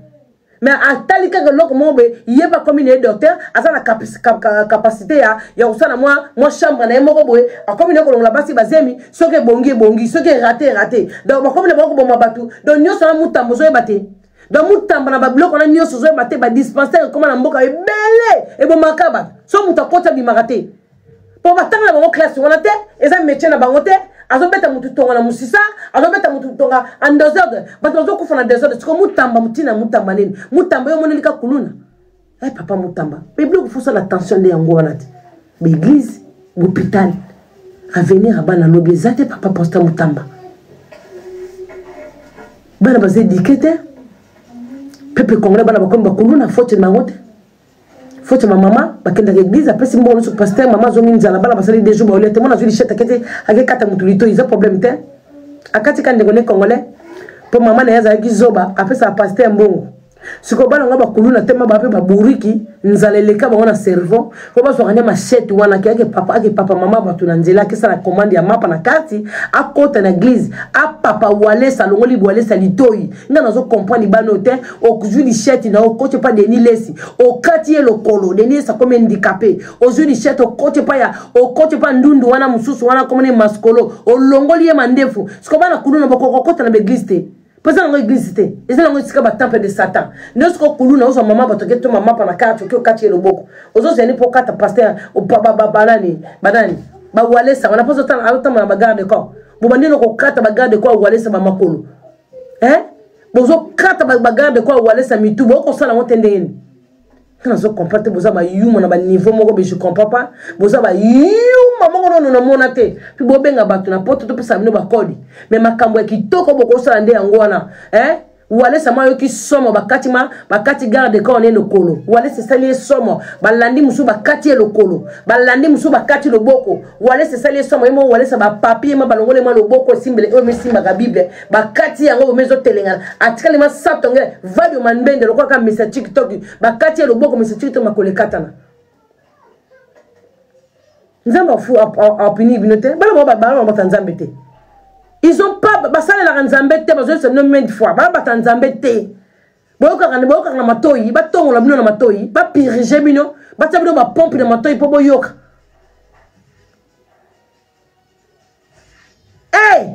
mais atali kaka eloko moko boye ye mpe akomi na ye docteur aza na capacité ya, ya kosala mwa, mwa chambre na ye moko boye akomi na ye kolongola basi bazemi soki ebongi ebongi soki erate erate donc bakomi na bango koboma bato donc nyonso na Mutambo ozoyeba te donc Mutamba na babiloko wana nyonso ozoyeba te badispensaire ekoma na mboka ebele ebomaka bato so moto akoti abimaka te mpo batanga na bango classe wana te eza métier na bango te azobeta motu tonga na mosisa azobeta motu tonga en désordre bato bazokufa na désordre siko Mutamba motina Mutamba nini Mutamba yo omoneli ka kuluna e papa Mutamba me biloko fosala attention nde yango wana te baeglise hôpital avenir ya bana lobi eza te papa posta Mutamba bana baza éduqué te peuple congolais bana bakomi bakuluna faute na bango te faute ma mama bakendaka église apesi mbongo nyonso pasteur mama azongi nzala bana basali deux jours baolia te mwana azwi lishete akete akekata motu litoi eza problème te akati ka ndeko ne congolais. Mpo mama na ye azalaki zoba, apesaka pasteur mbongo. Sikoyo bana nga bakuluna te ma bape baburiki nzala eleka bango na cerveau mpo bazwaka nde machete wana ke ake papa ake papa mama bato na nzela akesala commande ya mapa na kati akota na eglise apapa walesa alongoli walesa litoi nga nazo comprendre bana oyo te ozwi lichete na okoti epa denis lesi okati ye lokolo denis lesi akomi handicapé ozwi lichete okoti epa ya okoti epa ndundu wana mosusu wana akomoni maskolo olongoli ye mandefu sikoyo bana kuluna bokoka kokota na baeglise te mpo eza nango eglise te eza nango esika batemple de satan nde sikoyo kuluna ozwa mama bato oke to mama pa na kati oke okati ye loboko ozozela ni mpo okata paster banani banani bawalesa wana mpo azotambola na bagarde corps bobandi na kokata bagarde corps walesa bamakolo eh? bozokata bagarde corps walesa mitu bokosala yango te ndenge nini? Nga nazo comprendre te, boza bayuma na baniveau moko be je comprends pas, boza bayuma moko nono namona te mpe bobenga bato na poto topesa bino bakodi me makambo ya kitoko bokosala nde yango wana eh? Walesa ma yoki somo bakati ma bakati garde corps ne lokolo Walesa esali ye somo balandi mosusu bakati ye lokolo balandi mosusu bakati loboko Walesa esali ye somo ye moko Walesa bapapie ma balongoli ma loboko esimbele oyo mesimbaka Bible bakati yango bomi ezotelengana atikali masato nge vadio manbende lokola kaka misa tiktok bakati ye loboko misa tiktok makolo ekatana nzambe apuni bino te bana bango bana bata nzambe te ils ont pas basalelaka nzambe te bazoyebisa bino maintes fois bana bata nzambe te boyokaka boyokaka na matoi batongola bino na matoi bapirige bino batia bino bapompe na matoi mpo boyoka Hey!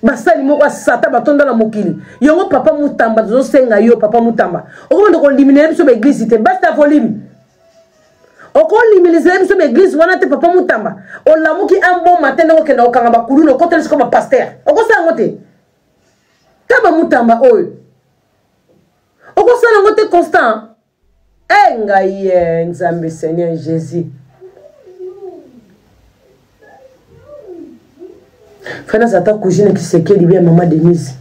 Basali moko ya satan batonda na mokili yango. Papa Mutamba, tozosenga yo, papa Mutamba, okomanda koliminela biso baeglise te, basta volume, okoliminizela biso baeglise wana te. Papa Mutamba, olamuki un bon matin ndenge okenda kokanga bakuluna, okoteli sikoyo bapaster, okosala yango te. Ta bamutamba oyo, okosala yango te, Constant. E ngai ye Nzambe, Seigneur Jésus. Fai nazala ata cousine Kisekedi bia mama Denise.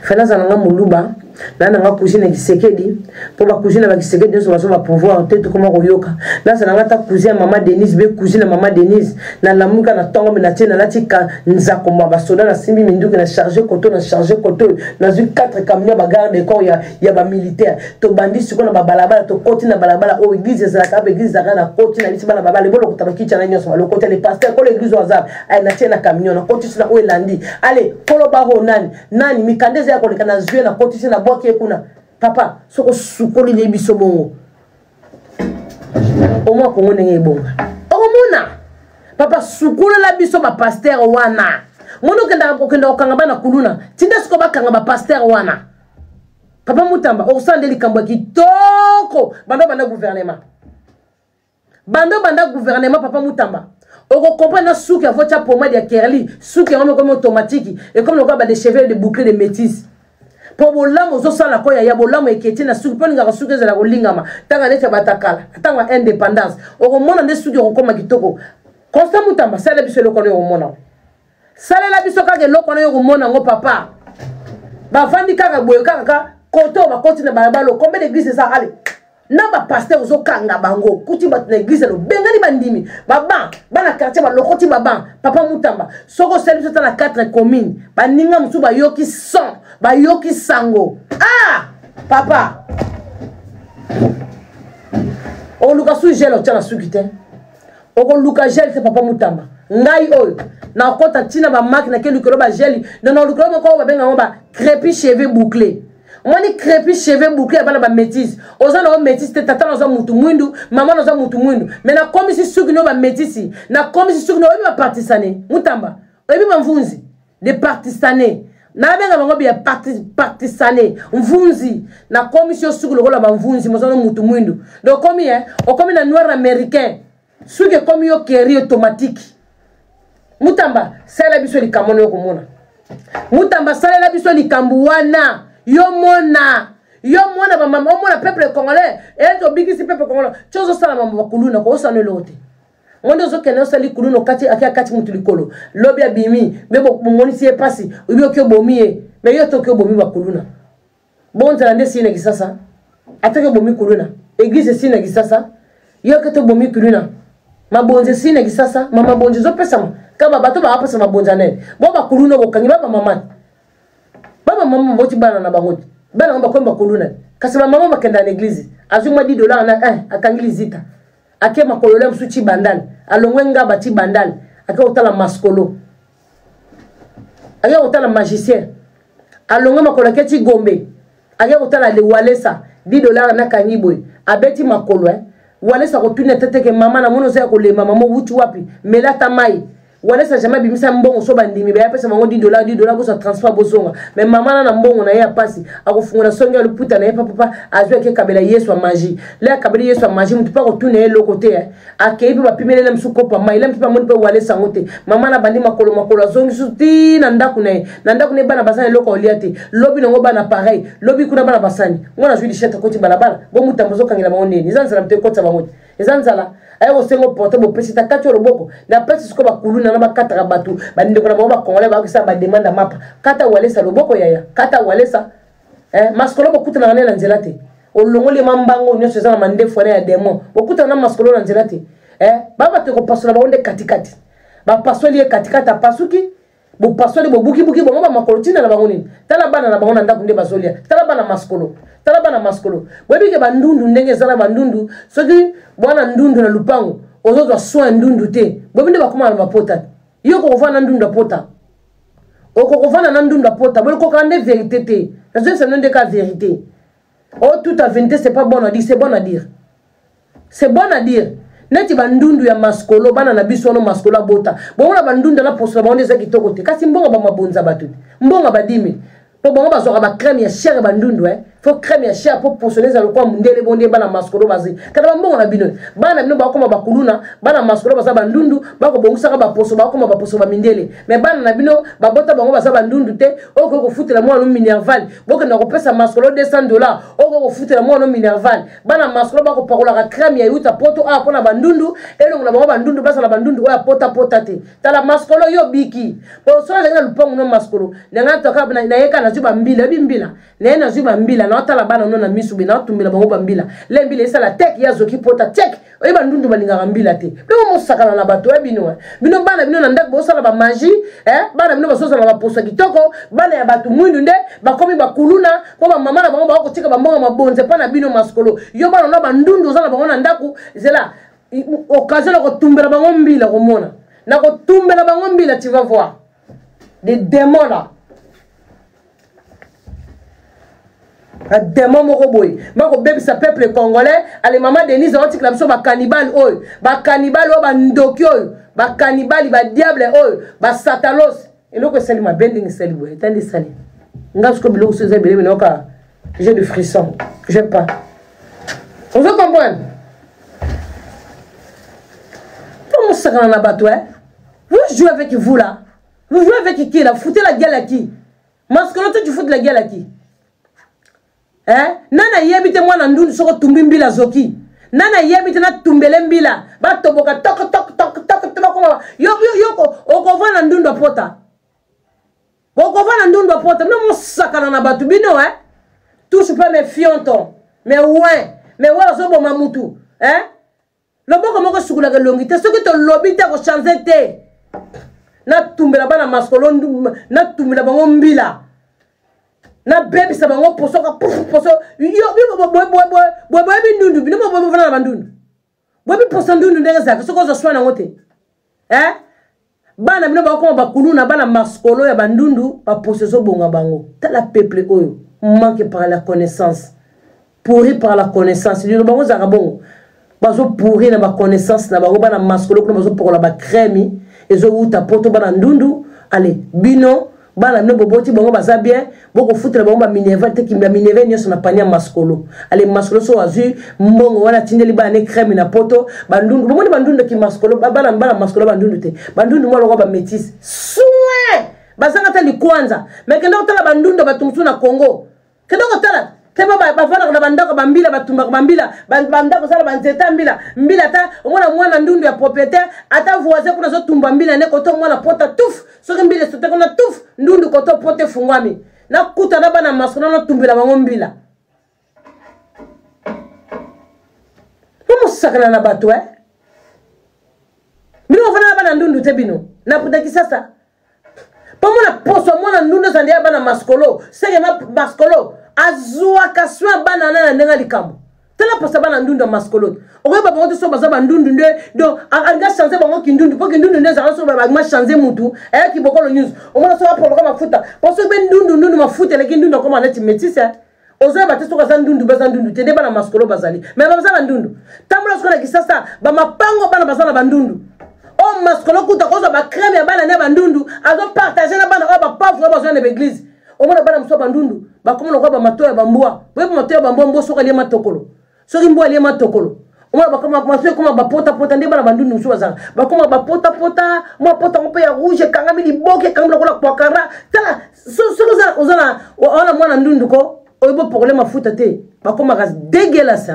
Fai nazala nanga moluba naa nanga cousine Kisekedi, mpo bacousine ya bakisekedi nyonso bazo bapouvoir te. Tokoma koyoka nazala nanga ata cousin ya mama Denise be cousine ya mama Denise. Nalamuka na ntongo me natie nalati ka nzako mwa basoda, nasimbi minduki, na charge koto, na charge koto oyo, nazwi 4 camion ya bagarde corps ya bamilitaire. Tobandi sikoyo na babalabala, tokoti na balabala oyo eglise ezalaka, ba eglise ezalaka, na koti na bisi bana babale bolokota bakiti na nyonso balokota. Le pasteur kolo eglise oyo aza ay, natie na camion, nakotisi na oyo elandi. Ale kolo baro nani nani, mikanda eza ya koleka, nazwi nakotisi, nabwaki ye kuna. Papa, soki osukoli nde biso bongo omwa Kongo ndenge ebonga, okomona. Papa, sukolela biso bapaster wana. Moni okendaka okenda kokanga bana kuluna, tinda sikoyo bakanga bapaster wana. Papa Mutamba, okosala nde likambo ya kitoko. Banda banda gouvernement, banda banda gouvernement, papa Mutamba, okokomprendre na suki ya votia pomade ya kerli, suki yango ekomi automatique, ekomi lokola ba de cheveux de boucle de métisse, mpo bolamu ozosala ko yaya, bolamu eketi na suki, mpo olingaka suki ezala kolingama ntanga neti ya batakala ntango ya indépendance. Okomona nde suki okokoma kitoko. Constant Mutamba, salela biso eloko wana, okomona. Salela biso kaka eloko wana, okomona yango. Papa, bavandi kaka boye kaka ka koto oyo bakoti na balabala, combien d'église eza? Ale na bapaster ozokanga bango, kuti bato na eglise, lobengani bandimi baban, bana quartier balokoti baban. Papa Mutamba, soki osali biso ata na 4 commune, baninga mosusu bayoki son, bayoki sango. Ah papa, oluka su gel otya na suki te, okoluka gel te. Papa Mutamba, ngai oyo nakota ntina bamaki nake likolo bageli no na likolo moko oyo babenga yango ba crépi cheveux bouclé. Omoni crépi cheveux bouclé ya bana bamétise, oza na yo métise te, tata naza mutu mwindu, mama naza mutu mwindu, me nakomisi suki no bamétisi, nakomisi suki no. Oyebi bapartisane, Mutamba, oyebi bamvunzi de partisane, nabenga bango bia partisane mvunzi. Nakomisi yo suki lokola bamvunzi, moza no mutu mwindu, donc okomi okomi na noir américain, suki ekomi yo keri automatique. Mutamba, salela biso likambo wana, yo komona. Mutamba, salela biso likambo wana, yo mona, yo mona bamama, omona peuple congolais ete obikisi peuple congolais. Ti ozosala mambo bakuluna, koosana eloko te. Ngo nde ozokende osali kuluna, okati ake akati mutu likolo, lobi abimi mpe bomonisi ye mpasi, oyebi oki obomi ye, me yo toki obomi bakuluna. Bonzala nde esili na Kisasa, ataki obomi kuluna, eglise esili na Kisasa, yo ke tobomi kuluna, mabonzi esili na Kisasa, ma mabonzi ezopesama kaka bato baapesa mabonzi anene bo bakuluna bokangi ba bamama. Bamama baboti bana na bango te, bana yango bakomi bakuluna. Kasi bamama bakenda na eglize, azwi mwa 10 dollar na eh, akangi lizita, ake makolo le mosusu ti Bandal, alongwe Ngaba ti Bandal, ake kotala maskolo, ake kotala magicien, alongwe makolo ake ti Gombe, ake kotala le Walesa, 10 dollar nakangi boye, abeti makolo eh. Walesa kotuna te teke mama namoni oza ya kolemba, mama owuti wapi, mela ata mai. Walesa jamais abimisa mbongo so bandimi baya pesa bango 10 dollar, 10 dollar bozwa transport bozonga. Mais mama na na mbongo na ye ya pasi, akofungola songi ya loputa na ye papapa, azwi ake kabela Yesu ya magie. Le akabeli Yesu ya magie, motu mpe akotuna ye eloko te eh. Akei mpe bapimelele mosu kopa mai le mosu mpe amoni mpe Walesa yango te. Mama na bandi makolo makolo, azongi susu ti na ndako na ye. Na ndako na ye bana baza na eloko kolia te. Lobi nango bana pareil, lobi kuna bana basani ngo nazwi lishete akoti balabala bomutambo ozokangela bango ndeni eza nzala, moto ekotisa bango te, eza nzala. Aye kosenga porte, bopesi ta kati ya loboko na pesi. Sikoyo bakuluna na bakataka bato, bandeko na bango bacongolais bakosala bademande ya mapa. Kata Walesa loboko yaya, kata Walesa eh, maskolo bokutanaka ne na nzela te, olongoli ma mbango nyonso eza na mandefu wana ya démon. Bokutana na maskolo na nzela te eh, ba bato ekopasola bango nde katikati, bapasoli ye katikati, apasuki, bopasoli, bobukibuki bango bamakolo. Ntina na bango nini? Tala bana na bango na ndako nde bazolia. Tala bana maskolo, tala bana maskolo. Boyebi ke bandundu ndenge eza na bandundu, soki bwana ndundu na lupango ozozwa soin ndundu te, boyebi nde bakóma na bapota. Yo kokovanda na ndundu ya pota, okokovanda na ndundu ya pota, bolokokaka nde vérité te. Nazoyebisa bino nde ka vérité. Oh, toute la vérité, c'est pas bon à dire, c'est bon à dire, c'est bon à dire. Neti bandundu ya maskolo, bana na biso wana maskolo abota bomona bandundu na poso na bango nde eza kitoko te. Kasi mbongo bamabonza bato te, mbongo badimi mpo bango bazwaka bacrème ya cher. Bandundu eh? Faut crème ya cher mpo poso eza lokola mondele. Bonde bana maskolo bazwi kata bambongo na bino, bana bino bakoma bakuluna. Bana maskolo baza bandundu, bakobongisaka baposo, bakoma baposo bamindele. Mais bana na bino babota bango baza bandundu te. Okoki kofutela mwana minerval, bokenda kopesa maskolo 200 dollar, okoki kofutela mwana minerval. Bana maskolo bakopakolaka crème ya yuta poto awa mpona bandundu elongo na bango, bandundu bazala bandundu oyo apotapota te. Tala maskolo, yo biki po soki azalaki na lupango no maskolo ndenge toka nayeka, nazwi bambila, oyebi mbila naye, nazwi bambila, naotala bana no na misu be, naotumbela bango bambila. Le mbila esala tek, ye azoki pota tek. Oyebi bandundu balingaka mbila te. Bino mosakana na bato ya bino, bino bana bino na ndako bosala bamagie, bana bino bazozala baposo ya kitoko. Bana ya bato mwindu nde bakomi bakuluna mpo bamama na bango bakotika bambongo mabonze mpo na bino. Maskolo, yo bana na bandundu oza na bango na ndako, zela occasion na kotumbela bango mbila, komona na kotumbela bango mbila, tu vas voir des démons là, badémon moko boye bakobebisa peuple congolais. Ale mama Denise aotikela biso bakanibale oyo, bakanibale oyo, bandoki oyo, bakanibali, badiable oyo, basatalos. Eloko esali mabe ndenge esali boye, etandi esali nga siko biloko so eza ebele nayoka, j'ai de frisson, j'ai pas, ozo comprendre mpo mosakana na bato eh? Vous jouez avec vous là, vous jouez avec qui là? Foutez la gueule à qui? Maskolo, toi tu fous la gueule à qui, eh? Nani ayebi te mwana ndundu soko otumbi mbila zoki? Nani ayebi te natumbele mbila batoboka tok tok tok tok, bakoma yo yo okovanda ndundu apota, okovanda ndundu apota. Bino mosakana na bato bino eh? Touche pas mes fionton, mais ouais, mais ouais, ozoboma mutu eh? Loboko moko esukolaka elongi te. Soki tolobi te, kochange te. Natumbela bana maskolo, natumbela bango mbila, nabebisa bango posoka poso. Boyebi ndundu, bino bofanda na bandundu, boyebi poso ndundu ndenge ezalaka soki ozwa soin yango te eh? Bana bino bakoma bakuluna, bana maskolo ya bandundu, baposo ezobonga bango. Tala peuple oyo manque par la connaissance, pourri par la connaissance. Lilo bango ezalaka bongo, bazopourri na baconnaissance na bango. Bana maskolo kuna bazopokola bacrème ezowuta poto. Bana ndundu, ale bino bana bino boboti bango baza bien, bokofutela bango baminerval te. Baminerval nyonso na panier ya maskolo. Ale maskolo so azwi mbongo wana, atindeli bana ne crème na poto. Bandundu bomoni bandundu ki maskolo, bana bana maskolo bandundu te, bandundu mwa lokwa bamétise soin bazanga ta likwanza. Mais kende kotala bandundu bato mosusu na Congo, kende kotala te, bavandaka na bandako bambila, batumbaka bambila, bandako osala banzete ya mbila mbila. Ata omona mwana ndundu ya propriétaire, ata voisin kuna azotumba mbila nde koto mwana pota tuf, soki mbila esote kuna tuf, ndundu koto pota efungwami. Nakuta na bana maso na natumbela bango mbila po mosakana na bato e bino bovanda na bana ndundu te. Bino na Kisasa. Mpo mona poso mwana ndundu ezali ya bana maskolo, seke ma maskolo azwaka soin bana na na ndenge likambo. Tala posa bana ndundu ya maskolo. Okoyeba bango te so baza bandundu nde donc alingi achange bango kindundu mpo kindundu nde ezalaka so balingi achange mutu ayaki bokolo nyonso omona soki apoloka mafuta mpo soki mpe ndundu ndundu mafuta eleki ndundu akoma neti metise. Ozoyeba te soki aza ndundu baza ndundu te nde bana maskolo bazali me baza bandundu. Tambola soki na Kisasa bamapango bana baza na bandundu. Oyo maskolo kuta kozwa bacreme ya bana ne bandundu azopartage na bana oyo bapauvre oyo bazwa na baeglise. Omona bana mosusu ya bandundu bakoma lokola bamatoya ya bambwa. Boyebi matoya ya bambwa, mbwa soki alie matokolo, soki mbwa alie matokolo omona bakoma maso ekoma bapotapota nde bana bandundu mosusu bazalaka bakoma bapotapota mwa pota yango mpe ya rouge ekangami liboke ekangami lokola kwakara. Tala soki oza na wana mwana ndundu ko oyebi opokole mafuta te bakomaka dégueulasse.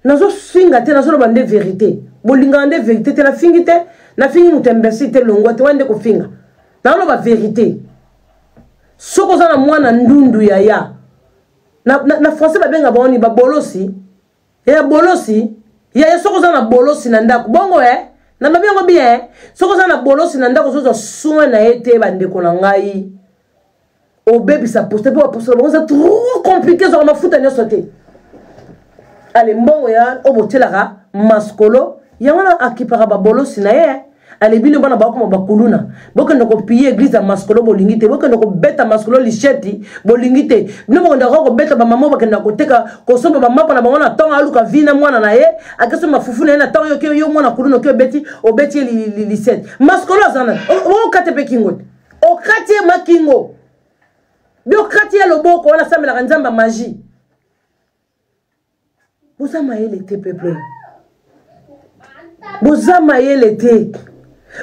Nazofinga te, nazoloba nde vérité. Bolingaka nde vérité te. Nafingi te, nafingi moto imbécile te, longwa te wana nde kofinga. Nazoloba vérité. Soki oza na mwana ndundu yaya na français babenga bango ni babolosi ya bolosi yaya. Soki oza na bolosi na ndako bongo nalobi yango bien. Soki oza na bolosi na ndako ozozwa soin na ye te, bandeko na ngai, obebisa poste mpo baposte na bango eza trop compliqué, ezwaka mafuta nyonso te. Ale mbongo ya oyo botielaka maskolo yango wana akipaka babolosi na ye. Ale bino bana bakoma bakuluna, bokende kopille église ya maskolo bolingi te, bokende kobeta maskolo lisheti bolingi te. Bino bokendaka kobeta bamama bakendaka koteka kosomba bamapa na bango na ntongo, aluka vi na mwana na ye akeso mafufu na ye na ntongo. Yo yo mwana kuluna oke obeti obeti ye lisete. Maskolo aza nani? Okate mpe kingo te, okati ye makingo bi okati ye loboko wana asambelaka nzambe ya magie. Boza mayele te peuple, boza mayele te.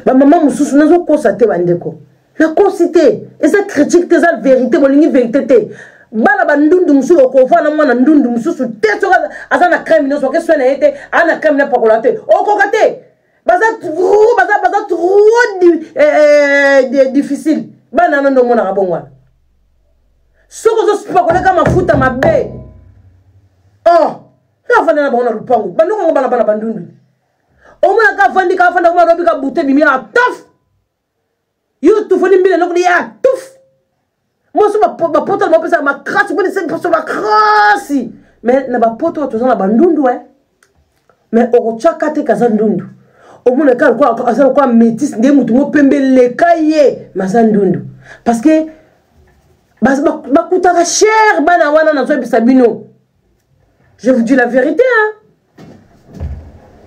Bamama mosusu nazokosa te, bandeko, nakosi te, eza critique te, eza vérité. Bolingi vérité te. Bana bandundu mosusu okovaa na mwana ndundu mosusu te soki aza na crème nyonso oke soin na ye te, aza na crème napakola te, okoka te. Baza trop, baza trop difficile bana wana nde omonaka bongo wana. Soki ozopakolaka mafuta mabe, oh afanda na bango na lupango bandoko yango bana bana bandundu omonaka afandi ka afanda koma alobi ka bute bimi ataf yo tufoli mbila eloko ya atuf moso bapoto na bapesaka makasi mpona ese poso makasi mais na bapoto oyo toza na bandundu mais okotyaka te kaza ndundu omona kaka aza lokola métis nde motu mo pembe leka ye mais aza ndundu parce que bakutaka cher bana wana. Nazoyebisa bino, je vous dis la vérité, hein?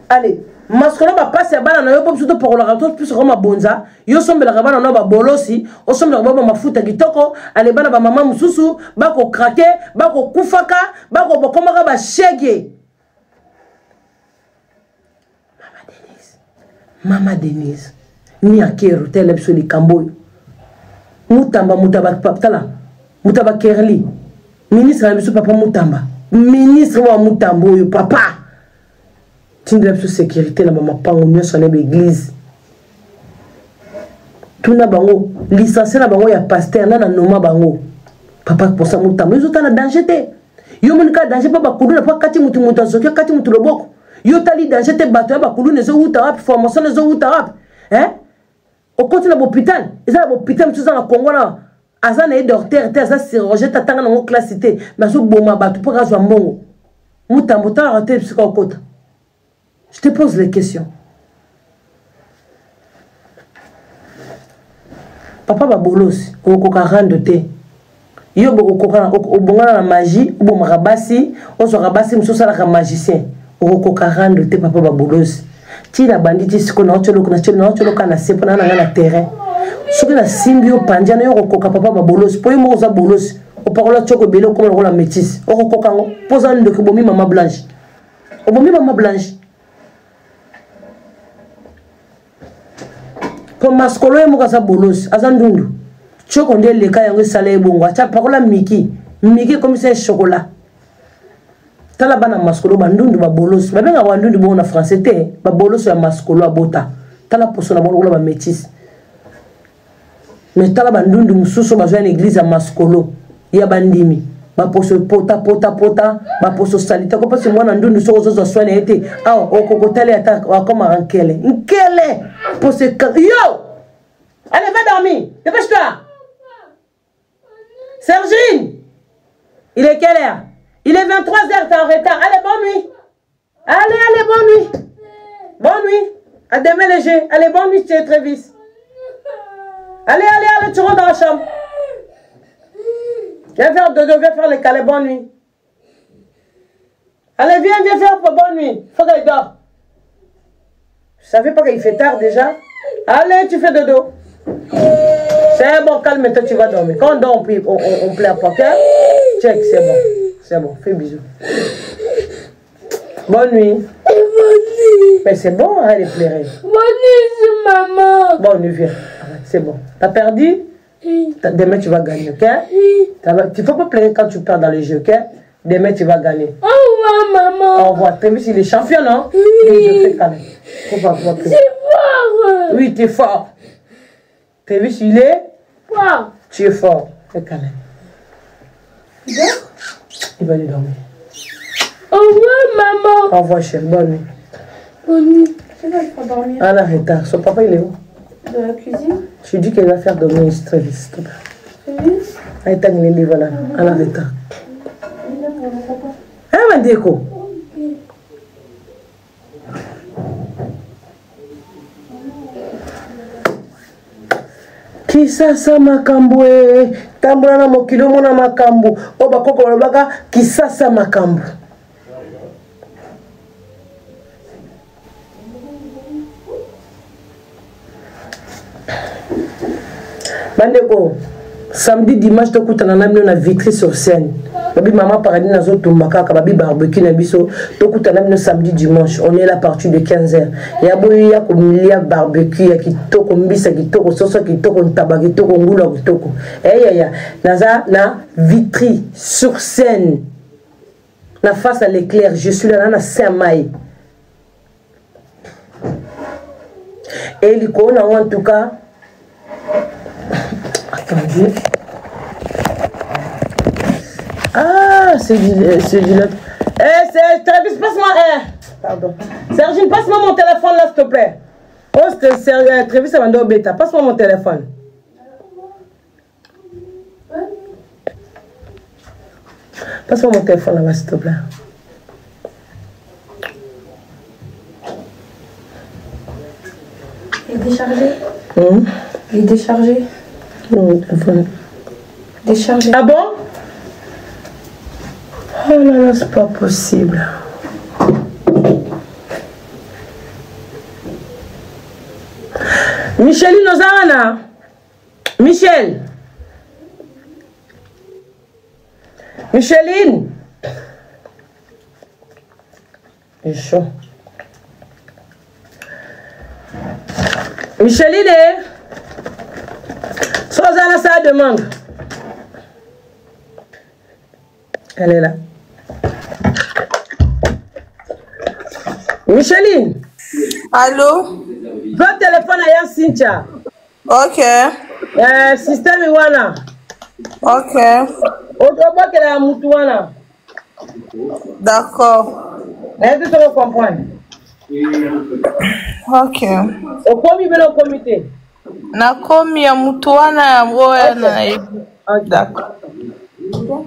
Allez maskolo bapasi ya bana na yo mpo biso topakolaka to biso koma mabonza. Yo osombelaka bana na babolosi, osombelaka bango bamafuta kitoko. Ale bana bamama mosusu bakokrake, bakokufaka, bakomaka bashege. Mama Denise, Mama Denise ni akeru tala biso likambo oyo. Mutamba Mutamba tala Mutamba Kerli ministre na biso papa Mutamba ministre wa Mutamba oyo papa tindela biso sécurité na bamapango nyonso na baeglise. Tuna bango licencié na bango ya pasteur na noma bango papa posa Mutamba ezotala danger te. Yo moni kaka danger mpo bakuluna mpo akati mutu mutu azoki akati mutu loboko. Yo tali danger te. Bato ya bakuluna ezowuta wapi? Formation ezowuta wapi, hein? Okoti na bopital, eza na bopital mosusu eza na Kongo na aza na ye docteur te, aza chirurgien te, atanga nango classe te, mais azoboma bato mpo azwa mbongo. Mutambo otalaka te bisika okota. Je te pose les questions. Papa babolosi okokoka rando te. Yo okokoka obongana na magie, obomaka basi, ozwaka basi mosusu, osalaka magicien, okokoka rando te papa babolosi. Ntina bandi ti sikoyo naotioloka na se mpo na nanga na terrain. Soki nasimbi yo pandia na yo okokoka papa babolosi mpo yo moko oza bolosi, opakola tioko ebele okoma lokola métise, okokoka yango mpo oza ndoki. Obomi mama Blanche, obomi mama Blanche mpo maskolo ye moko aza bolosi, aza ndundu. Tioko nde eleka yango esala ye bongo. Atya pakola miki miki ekomisa ye chokola. Tala bana maskolo bandundu babolosi babengaka bandundu bongo na français te, babolosi ya maskolo abota. Tala poso na bango lokola bamétise. Mais tala bandundu mosusu bazwa na église ya maskolo ya bandimi, baposo pota pota pota, baposo salite ko mpasi. Mwana ndundu soki ozozwa soin na ye te awa okokotali ata akomaka nkele nkele poso yo. Allez, va dormir. Dépêche-toi. Sergine Il est quelle heure Il est 23h, t'es en retard. Allez, bonne nuit. Allez, allez, bonne nuit. Bonne nuit. À demain léger. Allez, bonne nuit, tu es Travis. Allez, allez, allez, tu rentres dans la chambre. Viens faire dodo, viens faire les câlins, bonne nuit. Allez, viens, viens faire bonne nuit. Faut qu'elle dort. Je savais pas qu'il fait tard déjà. Allez, tu fais dodo. C'est bon, calme-toi, tu vas dormir. Quand on dort, on, on, on, pleure pas, ok Check, c'est bon. C'est bon, fais bisous. Bonne nuit. Bonne nuit. Mais c'est bon, arrête de pleurer. Bonne nuit, maman. Bonne nuit, viens. C'est bon. T'as perdu Oui. Demain, tu vas gagner, ok Oui. Tu ne faut pas pleurer quand tu perds dans les jeux, ok Demain, tu vas gagner. Au revoir, maman. Au revoir. T'as vu, il est champion, non Oui. Oui, je fais câlin. Faut pas, faut pas C'est fort. Oui, tu es fort. T'as vu, il est Fort. Tu es fort. Fais câlin. Il dort Il va aller dormir. Au revoir, maman. Au revoir, chérie. Bonne nuit. Bonne nuit. C'est bon, il faut dormir. Ah, la retard. Son papa, il est où Dans la cuisine. Je dis qu'il va faire dormir Travis. Travis Ah, il est voilà. À la retard. Eh, Mandeko. Kisasa makambo e tambola na mokili omona makambo oyo bakoko balobaka kisasa makambo bandeko samedi dimanche tokutana na bino na vitry sur scène babi mama paradis nazotumba kaka babi barbecue na biso tokutana bino samedi dimanche on est là partir de 15 heures ya boyi ya kolia barbecue ya kitoko mbisa kitoko soso kitoko ntaba kitoko ngulu ya kitoko eyaya naza na vitry sur scène na face à l'éclair je suis là na na saint mai Et likolo nango en tout cas attendez ah c'est du c'est du eh c'est Travis passe-moi eh pardon Sergine passe-moi mon téléphone là s'il te plaît oh c'est euh, Travis abanda obeta passe-moi mon téléphone Passe-moi mon téléphone là-bas, s'il te plaît. Il est déchargé Mmh. Il est déchargé Non, téléphone. Déchargé. Ah bon Oh là là, c'est pas possible. Micheline Ozana Michel Micheline Il est chaud. Micheline eh? Sozana, ça demande. Elle est là. Micheline. Allô? Va téléphone à Yann Cynthia. Ok. Eh, système wana. Ok. Obwakela ya mutu wana. D'accord. Nayebi soki ocomprendre. Ok. Okomi bino okomi te. Nakomi ya mutu wana yango oyo nayebi. Ok. D'accord.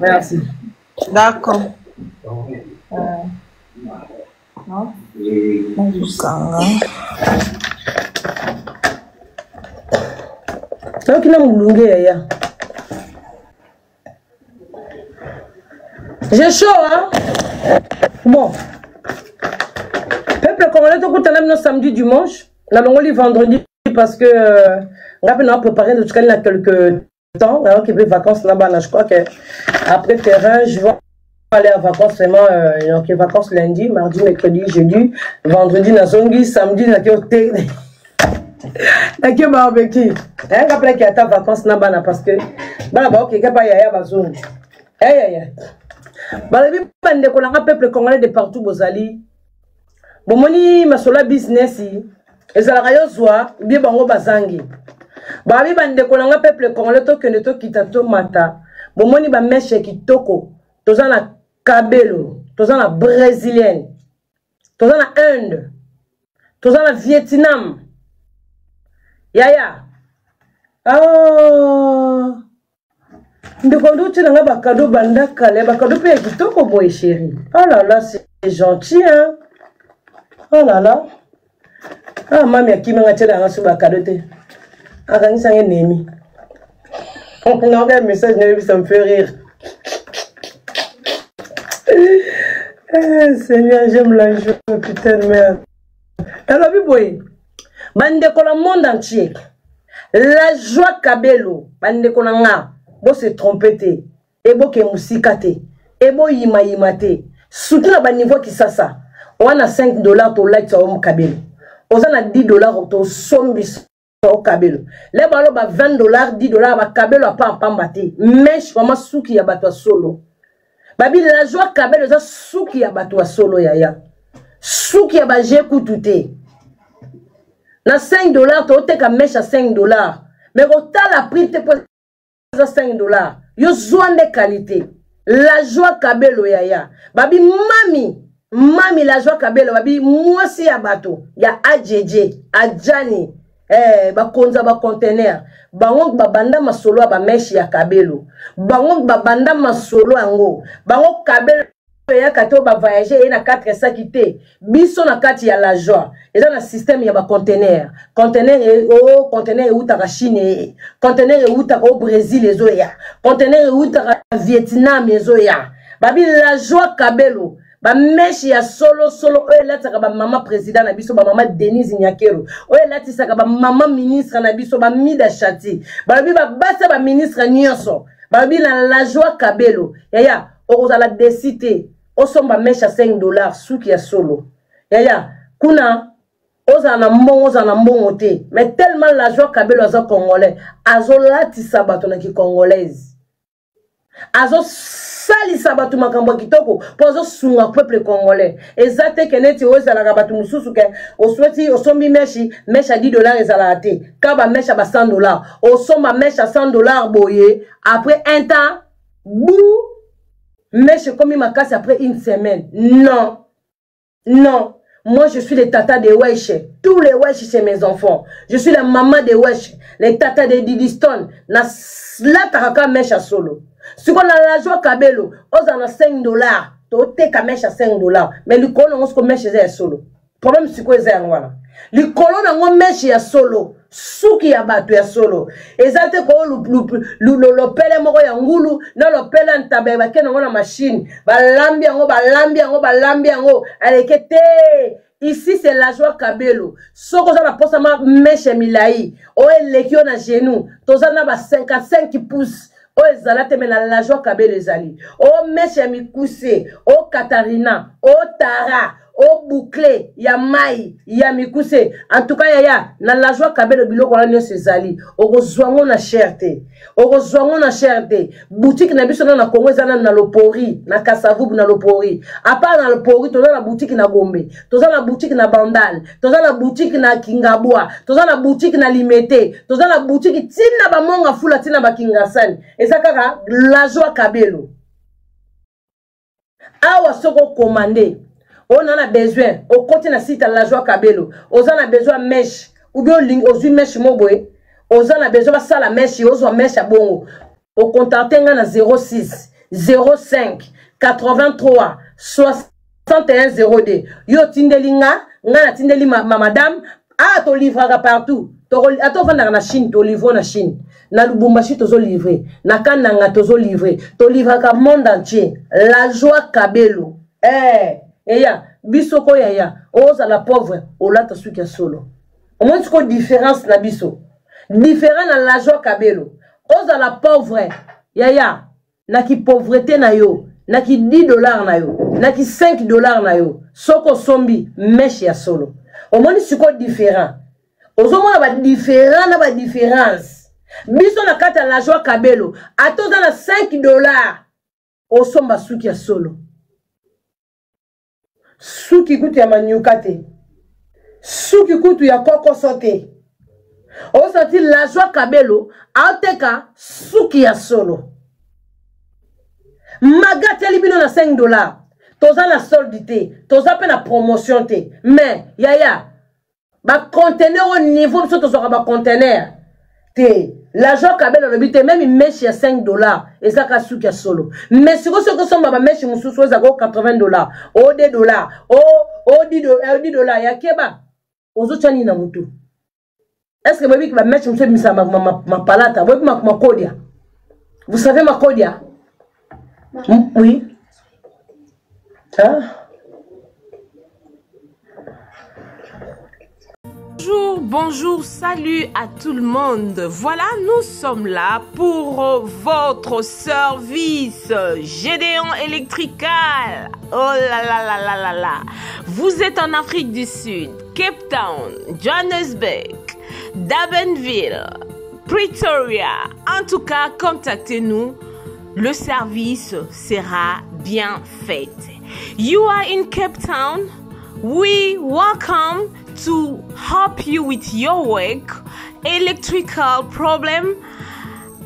Merci. D'accord. Nazokanga. Nayoki na molunge yaya. J'ai chaud, hein? Bon. Peuple congolais, tokutana bino samedi dimanche. Nalongoli vendredi parce que euh, nga mpe na préparé totikali na quelques temps nayoki mpe vacances na bana. Je crois que après terrain, je vais aller en vacances vraiment euh, donc vacances lundi, mardi, mercredi, jeudi, vendredi nazongi, samedi naki ote naki barbecue. Nga mpe naki ata vacances na bana parce que bana baokeke pa yaya bazongi. Eyaya balobi bandeko na nga peuple congolais de partout bozali bomoni masolo ya business ezalaka yo zwa bie bango bazangi babi bandeko na nga peuple congolais tokende tokita tomata bomoni bameshe ya kitoko toza na kabelo toza na brésilienne toza na inde toza na vietnam yaya Ah. Ndeko ndo otyela nga bakado banda kala, bakado mpe ya kitoko boye chérie. Oh là là, c'est gentil hein. Oh là là. Ah mami akimi nga tyela nga so bakado te. Akangisa nga ennemi. Naoka message na ça me fait rire. Eh, Seigneur, j'aime la joie, putain de merde. Nalobi boye, bandeko na monde entier, la joie Kabelo, bandeko na nga, bo se tromper te, eboke mosika te, eboyimayima te, surtout na ba niveau Kisasa, wana 5 dollars tolatisa yo Kabelo, oza na 10 dollars tosombisa yo Kabelo, le baloba 20 dollars 10 dollars ba Kabelo apampamba te, mèche vraiment suki ya bato ya solo. Babi la joie Kabelo eza suki ya bato ya solo yaya. Suki ya ba je kutu te. Na 5 dollars toteka mèche ya 5 dollars. Mais kotala prix te po eza 5 dollars. Yo zwa nde qualité. La joie Kabelo yaya. Babi mami, mami la joie Kabelo babi mwasi ya bato ya AJJ, Adjani. Eh, bakonza ba conteneur bango babanda masolo ya bameshi ya kabelo bango babanda masolo yango bango kabelo eyaka te bavoyage eye na 4 saki te biso na kati ya la joie eza na système ya bacontener contener o oh, contener eutaka chine eye contener eutaka o brésil ezoya contener eutaka vietnam ezoya babi la joie kabelo bameshi ya solo solo oyo elatisaka bamama président na biso, bamama Denise Nyakero, oyo elatisaka bamama ministre na biso, bamida Shati, balobi babasi ya baministre nyonso, balobi na la joie Kabelo yaya, okozala desi te osomba meshe ya 5 dollars suki ya solo yaya, kuna ozala na mbongo ozala na mbongo te, mais tellement la joie Kabelo aza congolais, azolatisa bato na kicongolaise, azosalisa bato makambo ya kitoko mpo azosunga peuple congolais. Eza te ke neti oyo ezalaka bato mosusu ke osweti osombi meshi, meshe ya 10 dollar ezalaka te, ka bameshe ya ba 100 dollar, osomba meshe ya 100 dollar boye, après un temps bu meshe ekomi makasi après une semaine. Non, non. Moi, je suis le tata de Wesh. Tous les Wesh, c'est mes enfants. Je suis la maman de Wesh. Le tata de Didiston. Na lataka mèche ya solo. Siko na la joie Kabelo, oza na 5 dollars. Toteka mèche ya 5 dollars. Mais likolo nango siko mèche eza ya solo. Problème siko eza yango wana. Likolo nango mèche ya solo. Suki ya bato ya solo. Eza te ko lopele moko ya ngulu na lopele ya ntaba ya bake nango na machine. Balambi yango, balambi yango, balambi yango. Aleke te. Ici c'est la joie Kabelo. Soko oza na posa ma mèche milai, oyo eleki yo na genou, toza na ba 55 pouces. Oyo ezala te, mais na la joie Kabelo ezali. O mèche ya mikuse, o Katarina, o Tara, o boucle ya mai ya mikuse. En tout cas yaya, na la joie Kabelo biloko wana nyonso ezali. Okozwa ngo na cher te. Okozwa ngo na cher te. Boutique na biso na Congo eza na Lopori, na Kasavubu na Lopori. À part na Lopori, toza na boutique na Gombe, toza na boutique na Bandal, toza na boutique na Kingabwa, toza na boutique na Limete, toza na boutique tina ba Monga Fula, tina ba Kingasani. Eza kaka la joie Kabelo. Awa soko commandé, on en a besoin, okoti na site la joie Kabelo, oza na besoin mèche, ou bien olingi ozwi mèche mo boye, oza na besoin basala mèche, ozwa mèche ya bongo. Ocontacte nga na 06 05 83 61 02. Yo tindeli nga, nga na tindeli ma, ma madame, ah to livraka partout. Ata ofandaka na Chine, to livre na Chine. Na Lubumbashi tozo livre, na Kananga tozo livre, to livraka monde entier. La joie Kabelo. Eh, eya, biso ko yaya, ozala pauvre, olata suki ya solo. Omoni siko différence na biso. Différent na la joie Kabelo. Ozala pauvre, yaya, na ki pauvreté na yo, na ki 10 dollars na yo, na ki 5 dollars na yo, soko sombi mèche ya solo. Omoni siko différent. Ozomona ba différent na ba différence. Biso na kati ya la joie Kabelo, ata oza na 5 dollars, osomba suki ya solo. Suki kutu ya manyuka te. Suki kutu ya kokoso te. Osati la joie Kabelo, aoteka suki ya solo. Maga teli bino na 5 dollars. Toza na solde te, toza pe na promotion te. Mais yaya, ba conteneur au niveau biso tozwaka ba conteneur te. L'agent Kabel alobi te meme mèche ya 5 dollars ezaka suki ya solo. Mais sikoyo soki osomba ba mèche mosusu ezaka o 80 dollars, o 2 dollars, o o 10 dollars ya keba. Ozotya nini na mutu? Est-ce que boyebi ba mèche mosusu ebimisa mapalata? Boyebi makodia? Vous savez makodia? Oui. Hein? Bonjour, bonjour, salut à tout le monde. Voilà, nous sommes là pour votre service Gédéon Electrical. Oh là là là là là là. Vous êtes en Afrique du Sud, Cape Town, Johannesburg, Durbanville, Pretoria. En tout cas, contactez-nous. Le service sera bien fait. You are in Cape Town. We welcome to help you with your work, electrical problem.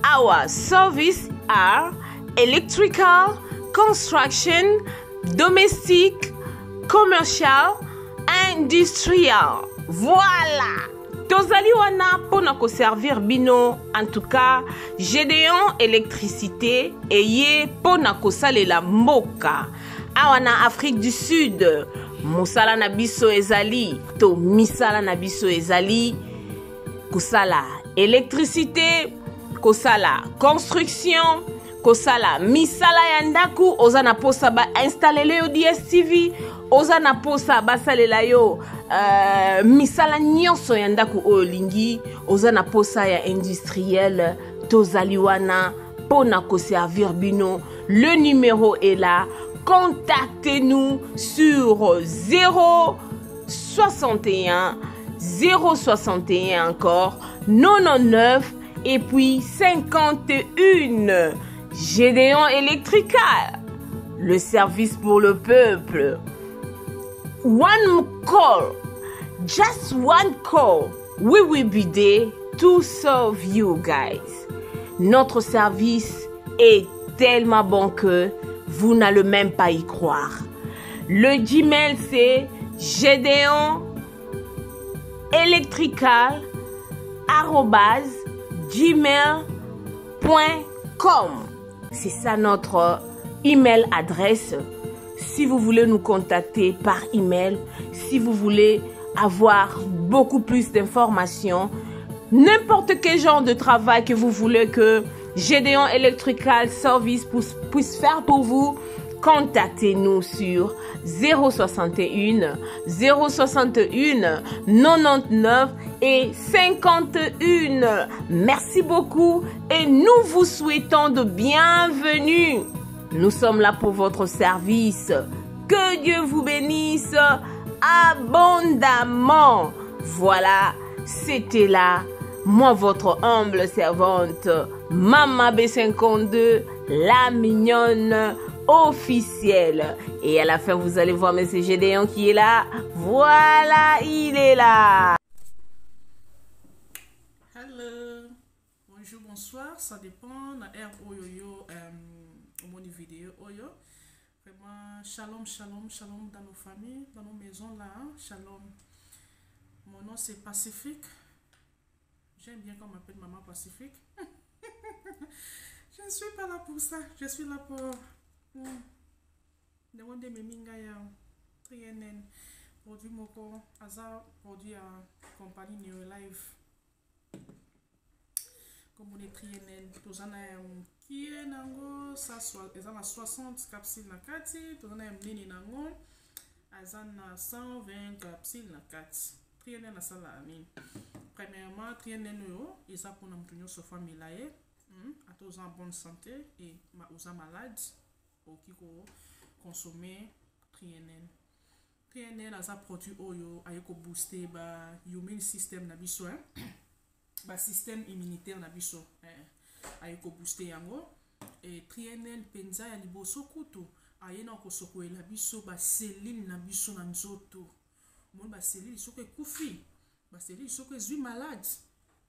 Our service are electrical, construction, domestic, commercial, industrial. Voilà. Tozali wana pona ko servir bino en tout cas Gédéon électricité eye pona kosalela mboka awa na Afrique du Sud mosala na biso ezali to misala na biso ezali kosala électricité kosala construction kosala misala ya ndako oza na posa bainstallele yo dstv oza na posa basalela yo uh, misala nyonso ya ndako oyo olingi oza na posa ya industriel tozali wana mpo na koservir bino le numéro est là contactez-nous sur 0 61 061 encore 99 et puis 51. Gédéon Electrical, le service pour le peuple. One call, just one call, we will be there to serve you guys. Notre service est tellement bon que vous n'allez même pas y croire. Le Gmail, c'est Gédéon Electrical gmail.com. C'est ça notre email adresse. Si vous voulez nous contacter par email, si vous voulez avoir beaucoup plus d'informations, n'importe quel genre de travail que vous voulez que Gédéon Electrical Service puisse faire pour vous, contactez-nous sur 061 061 99 et 51. Merci beaucoup et nous vous souhaitons de bienvenue. Nous sommes là pour votre service. Que Dieu vous bénisse abondamment. Voilà, c'était là moi votre humble servante, Mama B52, la mignonne officielle. Et à la fin, vous allez voir Monsieur Gédéon qui est là. Voilà, il est là. Hello, bonjour, bonsoir, ça dépend. Na heure oyo yo euh, omoni vidéo oyo. Vraiment, shalom, shalom, shalom dans nos familles, dans nos maisons là. Hein? Shalom. Mon nom c'est Pacifique. J'aime bien qu'on m'appelle Maman Pacifique. Je ne suis pas là pour ça. Je suis là pour. Ndenge nde ememi ngai ya 3NN produit moko aza produit ya compagnie Neolife komona 3NN toza na ya mokie nango eza na 60 capsule na kati toza na ya monene nango aza na 120 capsule na kati 3NN asalaka nini premièrement 3NN oyo eza mpona moto nyonso fo amela ye hmm? ata oza en bonne santé e oza malade okoki ko consommer 3NN 3NN aza produit oyo aye ko booster ba immune system na biso hein? ba système immunitaire na biso eh. aye ko booster yango e 3NN mpenza ya liboso kutu aye na kosokolela biso ba cellule na biso na nzoto omoni ba cellule soki ekufi ba cellule soki ezwi malade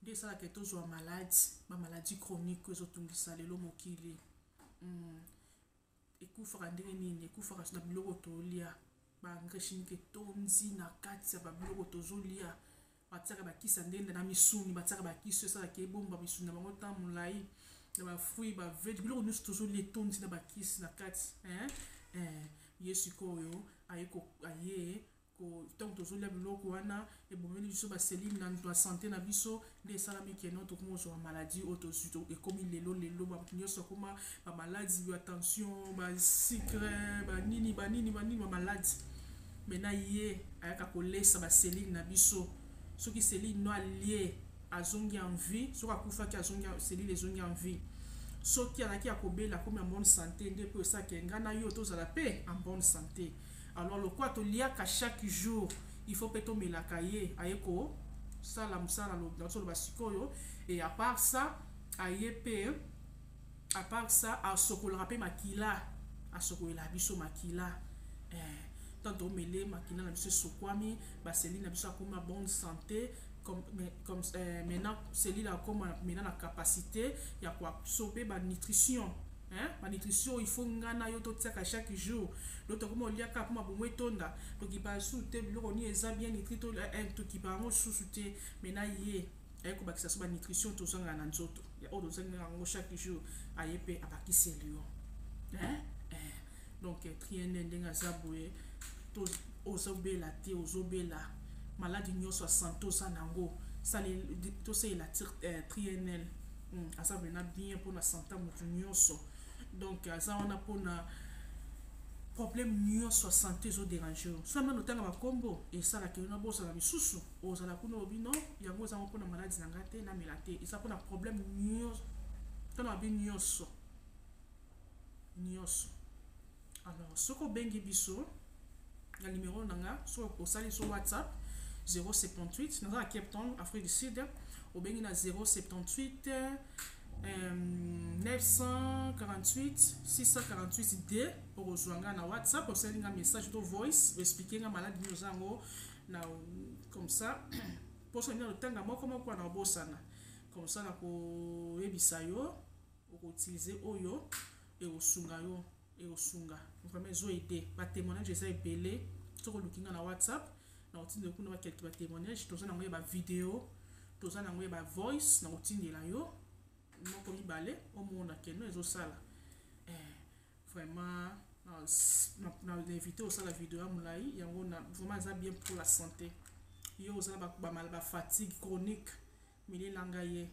nde esalaka tozwa malade ba maladie chronique ezotungisa lelo mokili mm. Ekufaka ndenge nini? Ekufaka na biloko tolia. Ba engrais chimique etondi na kati ya ba biloko tozolia. Batiaka bakisi ya ndenge na misuni, batiaka bakisi oyo esalaka ebomba misuni na bango ntango molai, na bafruit, bavege, biloko nyonso tozolia etondi na bakisi na kati. Hein? Eh, ye sikoyo aye ko aye ko ntango tozolia biloko wana ebomeli biso baselile na na sante na biso, nde esalami keno tokomi kozwa maladie oyo tozwi ekomi lelo lelo, bato nyonso akoma bamaladi ya tension, basucre, banini banini banini, bamaladi. Maintenant ye ayaka kolesa baselile na biso. Soki selile no alie, azongi en vie. Soki akufaki, azongi, selile ezongi en vie. Soki azalaki ya kobela, akomi en bonne santé. Nde mpe osalaka ngai na yo tozala mpe en bonne santé. Alors lokola toliaka chaque jour, il faut mpe tomelaka ye. Aye kosala mosala nazoloba sikoyo. Et à part ça, aye mpe, à part ça, asokolaka mpe makila, asokolela biso makila. Tant tomele, makila na biso esokwami, baselile na biso akoma bonne santé. Comme maintenant cellule akoma maintenant na capacité ya koabsorber banutrition, hein? Banutrition il faut nga na yo totiaka chaque jour. Donc tokoma oliaka mpo mabumu etonda, tokipa su te biloko nini eza bien nutri, tokipa yango susu te. Maintenant ye aye kobakisa so banutrition tozangaka na nzoto, oyo tozangaka yango chaque jour, aye mpe abakiseli yo, hein? Eh. Donc triene ndenge aza boye, ozobela te, ozobela maladi nyonso ya sante oza nango, tosalela trienel. Aza vraiment bien mpona sante ya motu nyonso. Donc aza wana mpona problème nyonso ya santé ezoderange yo. So nano otanga bakombo esalaka yo na bosala misusu, ozala kuna obi non, yango ezango mpona maladi na ngai te, namela te. Eza mpona problème nyonso, tona babi nyonso nyonso. Alors soki obengi biso na numéro na nga, soki osali so WhatsApp 078, naza na Cape Town, Afrique du Sud, obengi na 078 948 648 d, okozwa nga na WhatsApp. Osali nga message to voice, oexplike nga maladi nini oza yango na, comme ça mposo nini otanga moko moko wana obosana, comme ça nakoyebisa yo okoutilize oyo ekosunga yo, ekosunga vraiment, ezoaide. Batémoignage eza ebele. Soki oluki nga na WhatsApp, na kotindela kuna bakelke batémoignage. Toza nango ya bavideo, toza nango ya bavoice, na kotindela yo moko mibale, omona keno ezosala. Vraiment na invité osala video ya molai yango na vraiment eza bien pour la santé. Yo oza na bafatigue chronique, melelanga ye,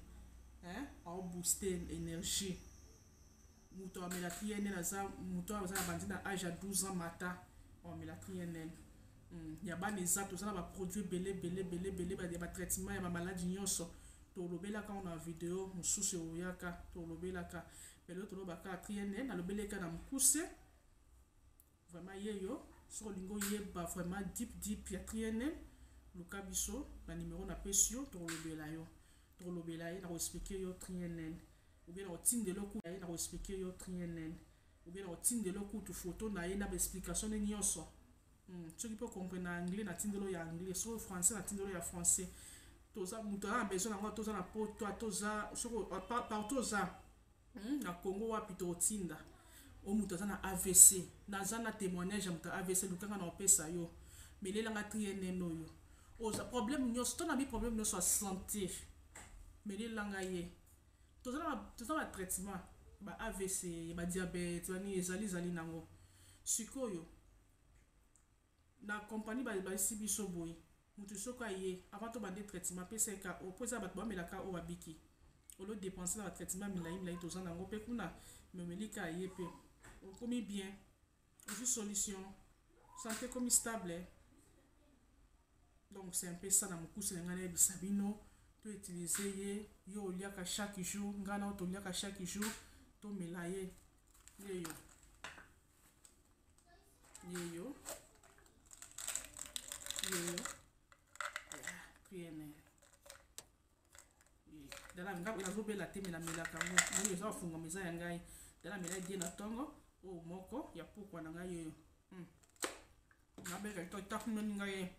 aobooste énergie. Moto amela trienel aza moto aza na bandi na age ya 12 ans mata amela trienel. Ya bana eza, toza na baproduit ebele ebele ebele ebele ya batraitement ya bamaladi nyonso. Tolobelaka ngo na video mosusu eoyaka, tolobelaka. Lelo tolobaka trienel, nalobeleka na mokuse. Vraiment ye yo, soki olingi oyeba vraiment deep deep ya trienel, luka biso na numero napesi yo, tokolobela yo, tokolobela ye, nakoexplike yo trienel, ou bien nakotindela ye, nakoexplike yo trienel, ou bien nakotindela kutu photo na ye na baexplication nde nyonso. Soki mpe comprendre na anglais, natindelo ya anglais. Soki français, natindelo ya français. Toza moto aza na besoin nango, toza na poto, toza soki partout oza na Congo wapi, tokotinda. O moto aza na AVC, naza na témoignage ya moto ya AVC, lukanga na opesa yo. Melelanga trienene oyo, oza problème nyonso, to na bi problème nyonso ya santé, melelanga ye. Toza na batraitement ba AVC, badiabète, bani ezali ezali nango. Sikoyo na compagnie bayesi biso boye: motu soki aye, avant tobande traitement, apesa ye ka oyo, mpo eza bato bamelaka oyo babiki olo dépense na batraitement milai milai. Toza nango mpe kuna, memelika ye mpe okomi bien, ozwi solution, santé ekomi stable. Donc c'est un peu ça na mokuse na ngai nayebisa bino. Toutilize ye. Yo oliaka chaque jour, ngai na toliaka chaque jour, tomela ye. Ye yo, ye yo, ye yo priene. Dala ngai nazobela te, me namelaka yango. Oyo eza bafungama, eza ya ngai. Dala mela die na ntongo, oyo moko ya pokwa na ngai oyo nabela takunoni ngai ye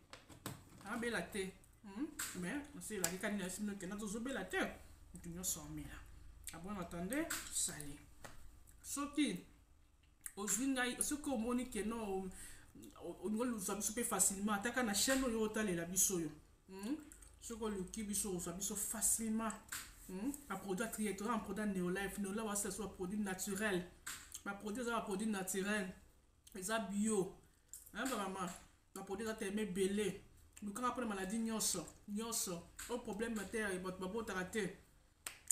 nabela te, mais naselaki kani na yesi bino kenda tozobela te. Moto nyonso amela abon attende sali. Soki ozwi ngai, soki omoni keno olingi ozwa biso mpe facilement, ataka na chaîne oyo otalela biso oyo. Soki oluki biso okozwa biso facilement. Baproduit ya trie, toza na produit ya Neolife. Neolife basala biso baproduit naturel, baproduit eza baproduit naturel, eza bio, bamama. Baproduit eza telema ebele. Lukanga mpona maladi nyonso nyonso, oyo problème te bato babotaka te,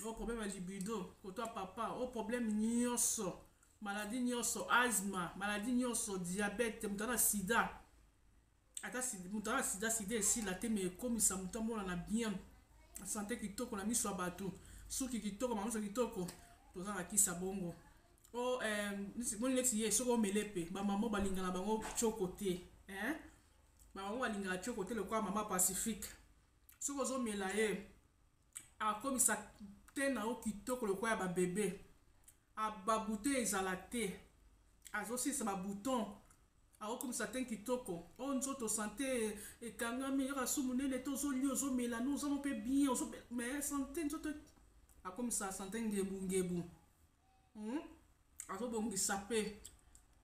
oyo problème ya libido koto ya papa, oyo problème nyonso, maladi nyonso, asthme, maladi nyonso, diabète, moto aza na sida, ata moto aza na sida, sida esila te, me ekomisa moto amonana bien, sante kitoko na miso ya bato, suki kitoko, mamiso kitoko. Toza na kisa bongo. O moni neti ye soki omele mpe bamama balingana bango tioko te, bamama balingaka tioko te lokola mama Pacifique. Soki ozomela ye, akomisa te na yo kitoko lokola ya babebe, babouton ezala te, azosilisa babouton, akokomisa te kitoko. Oyo nzoto sante ekangami, yoka su monene te, ozolia, ozomela no, ozamo mpe bien, mais sante nzoto akomisa sante ngebu ngebu. Azobongisa mpe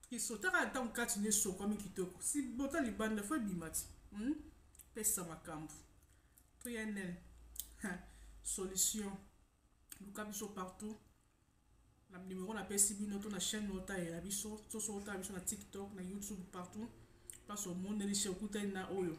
kisotaka ntango kati nde esokwami kitoko, si bota libanda fo ebima ti. Pesa makambo 3NL solution. Luka biso partout na numéro napesi bino, to na chaîne otalela biso, to so otala biso na TikTok, na YouTube, partout place omoneli che okutani na oyo.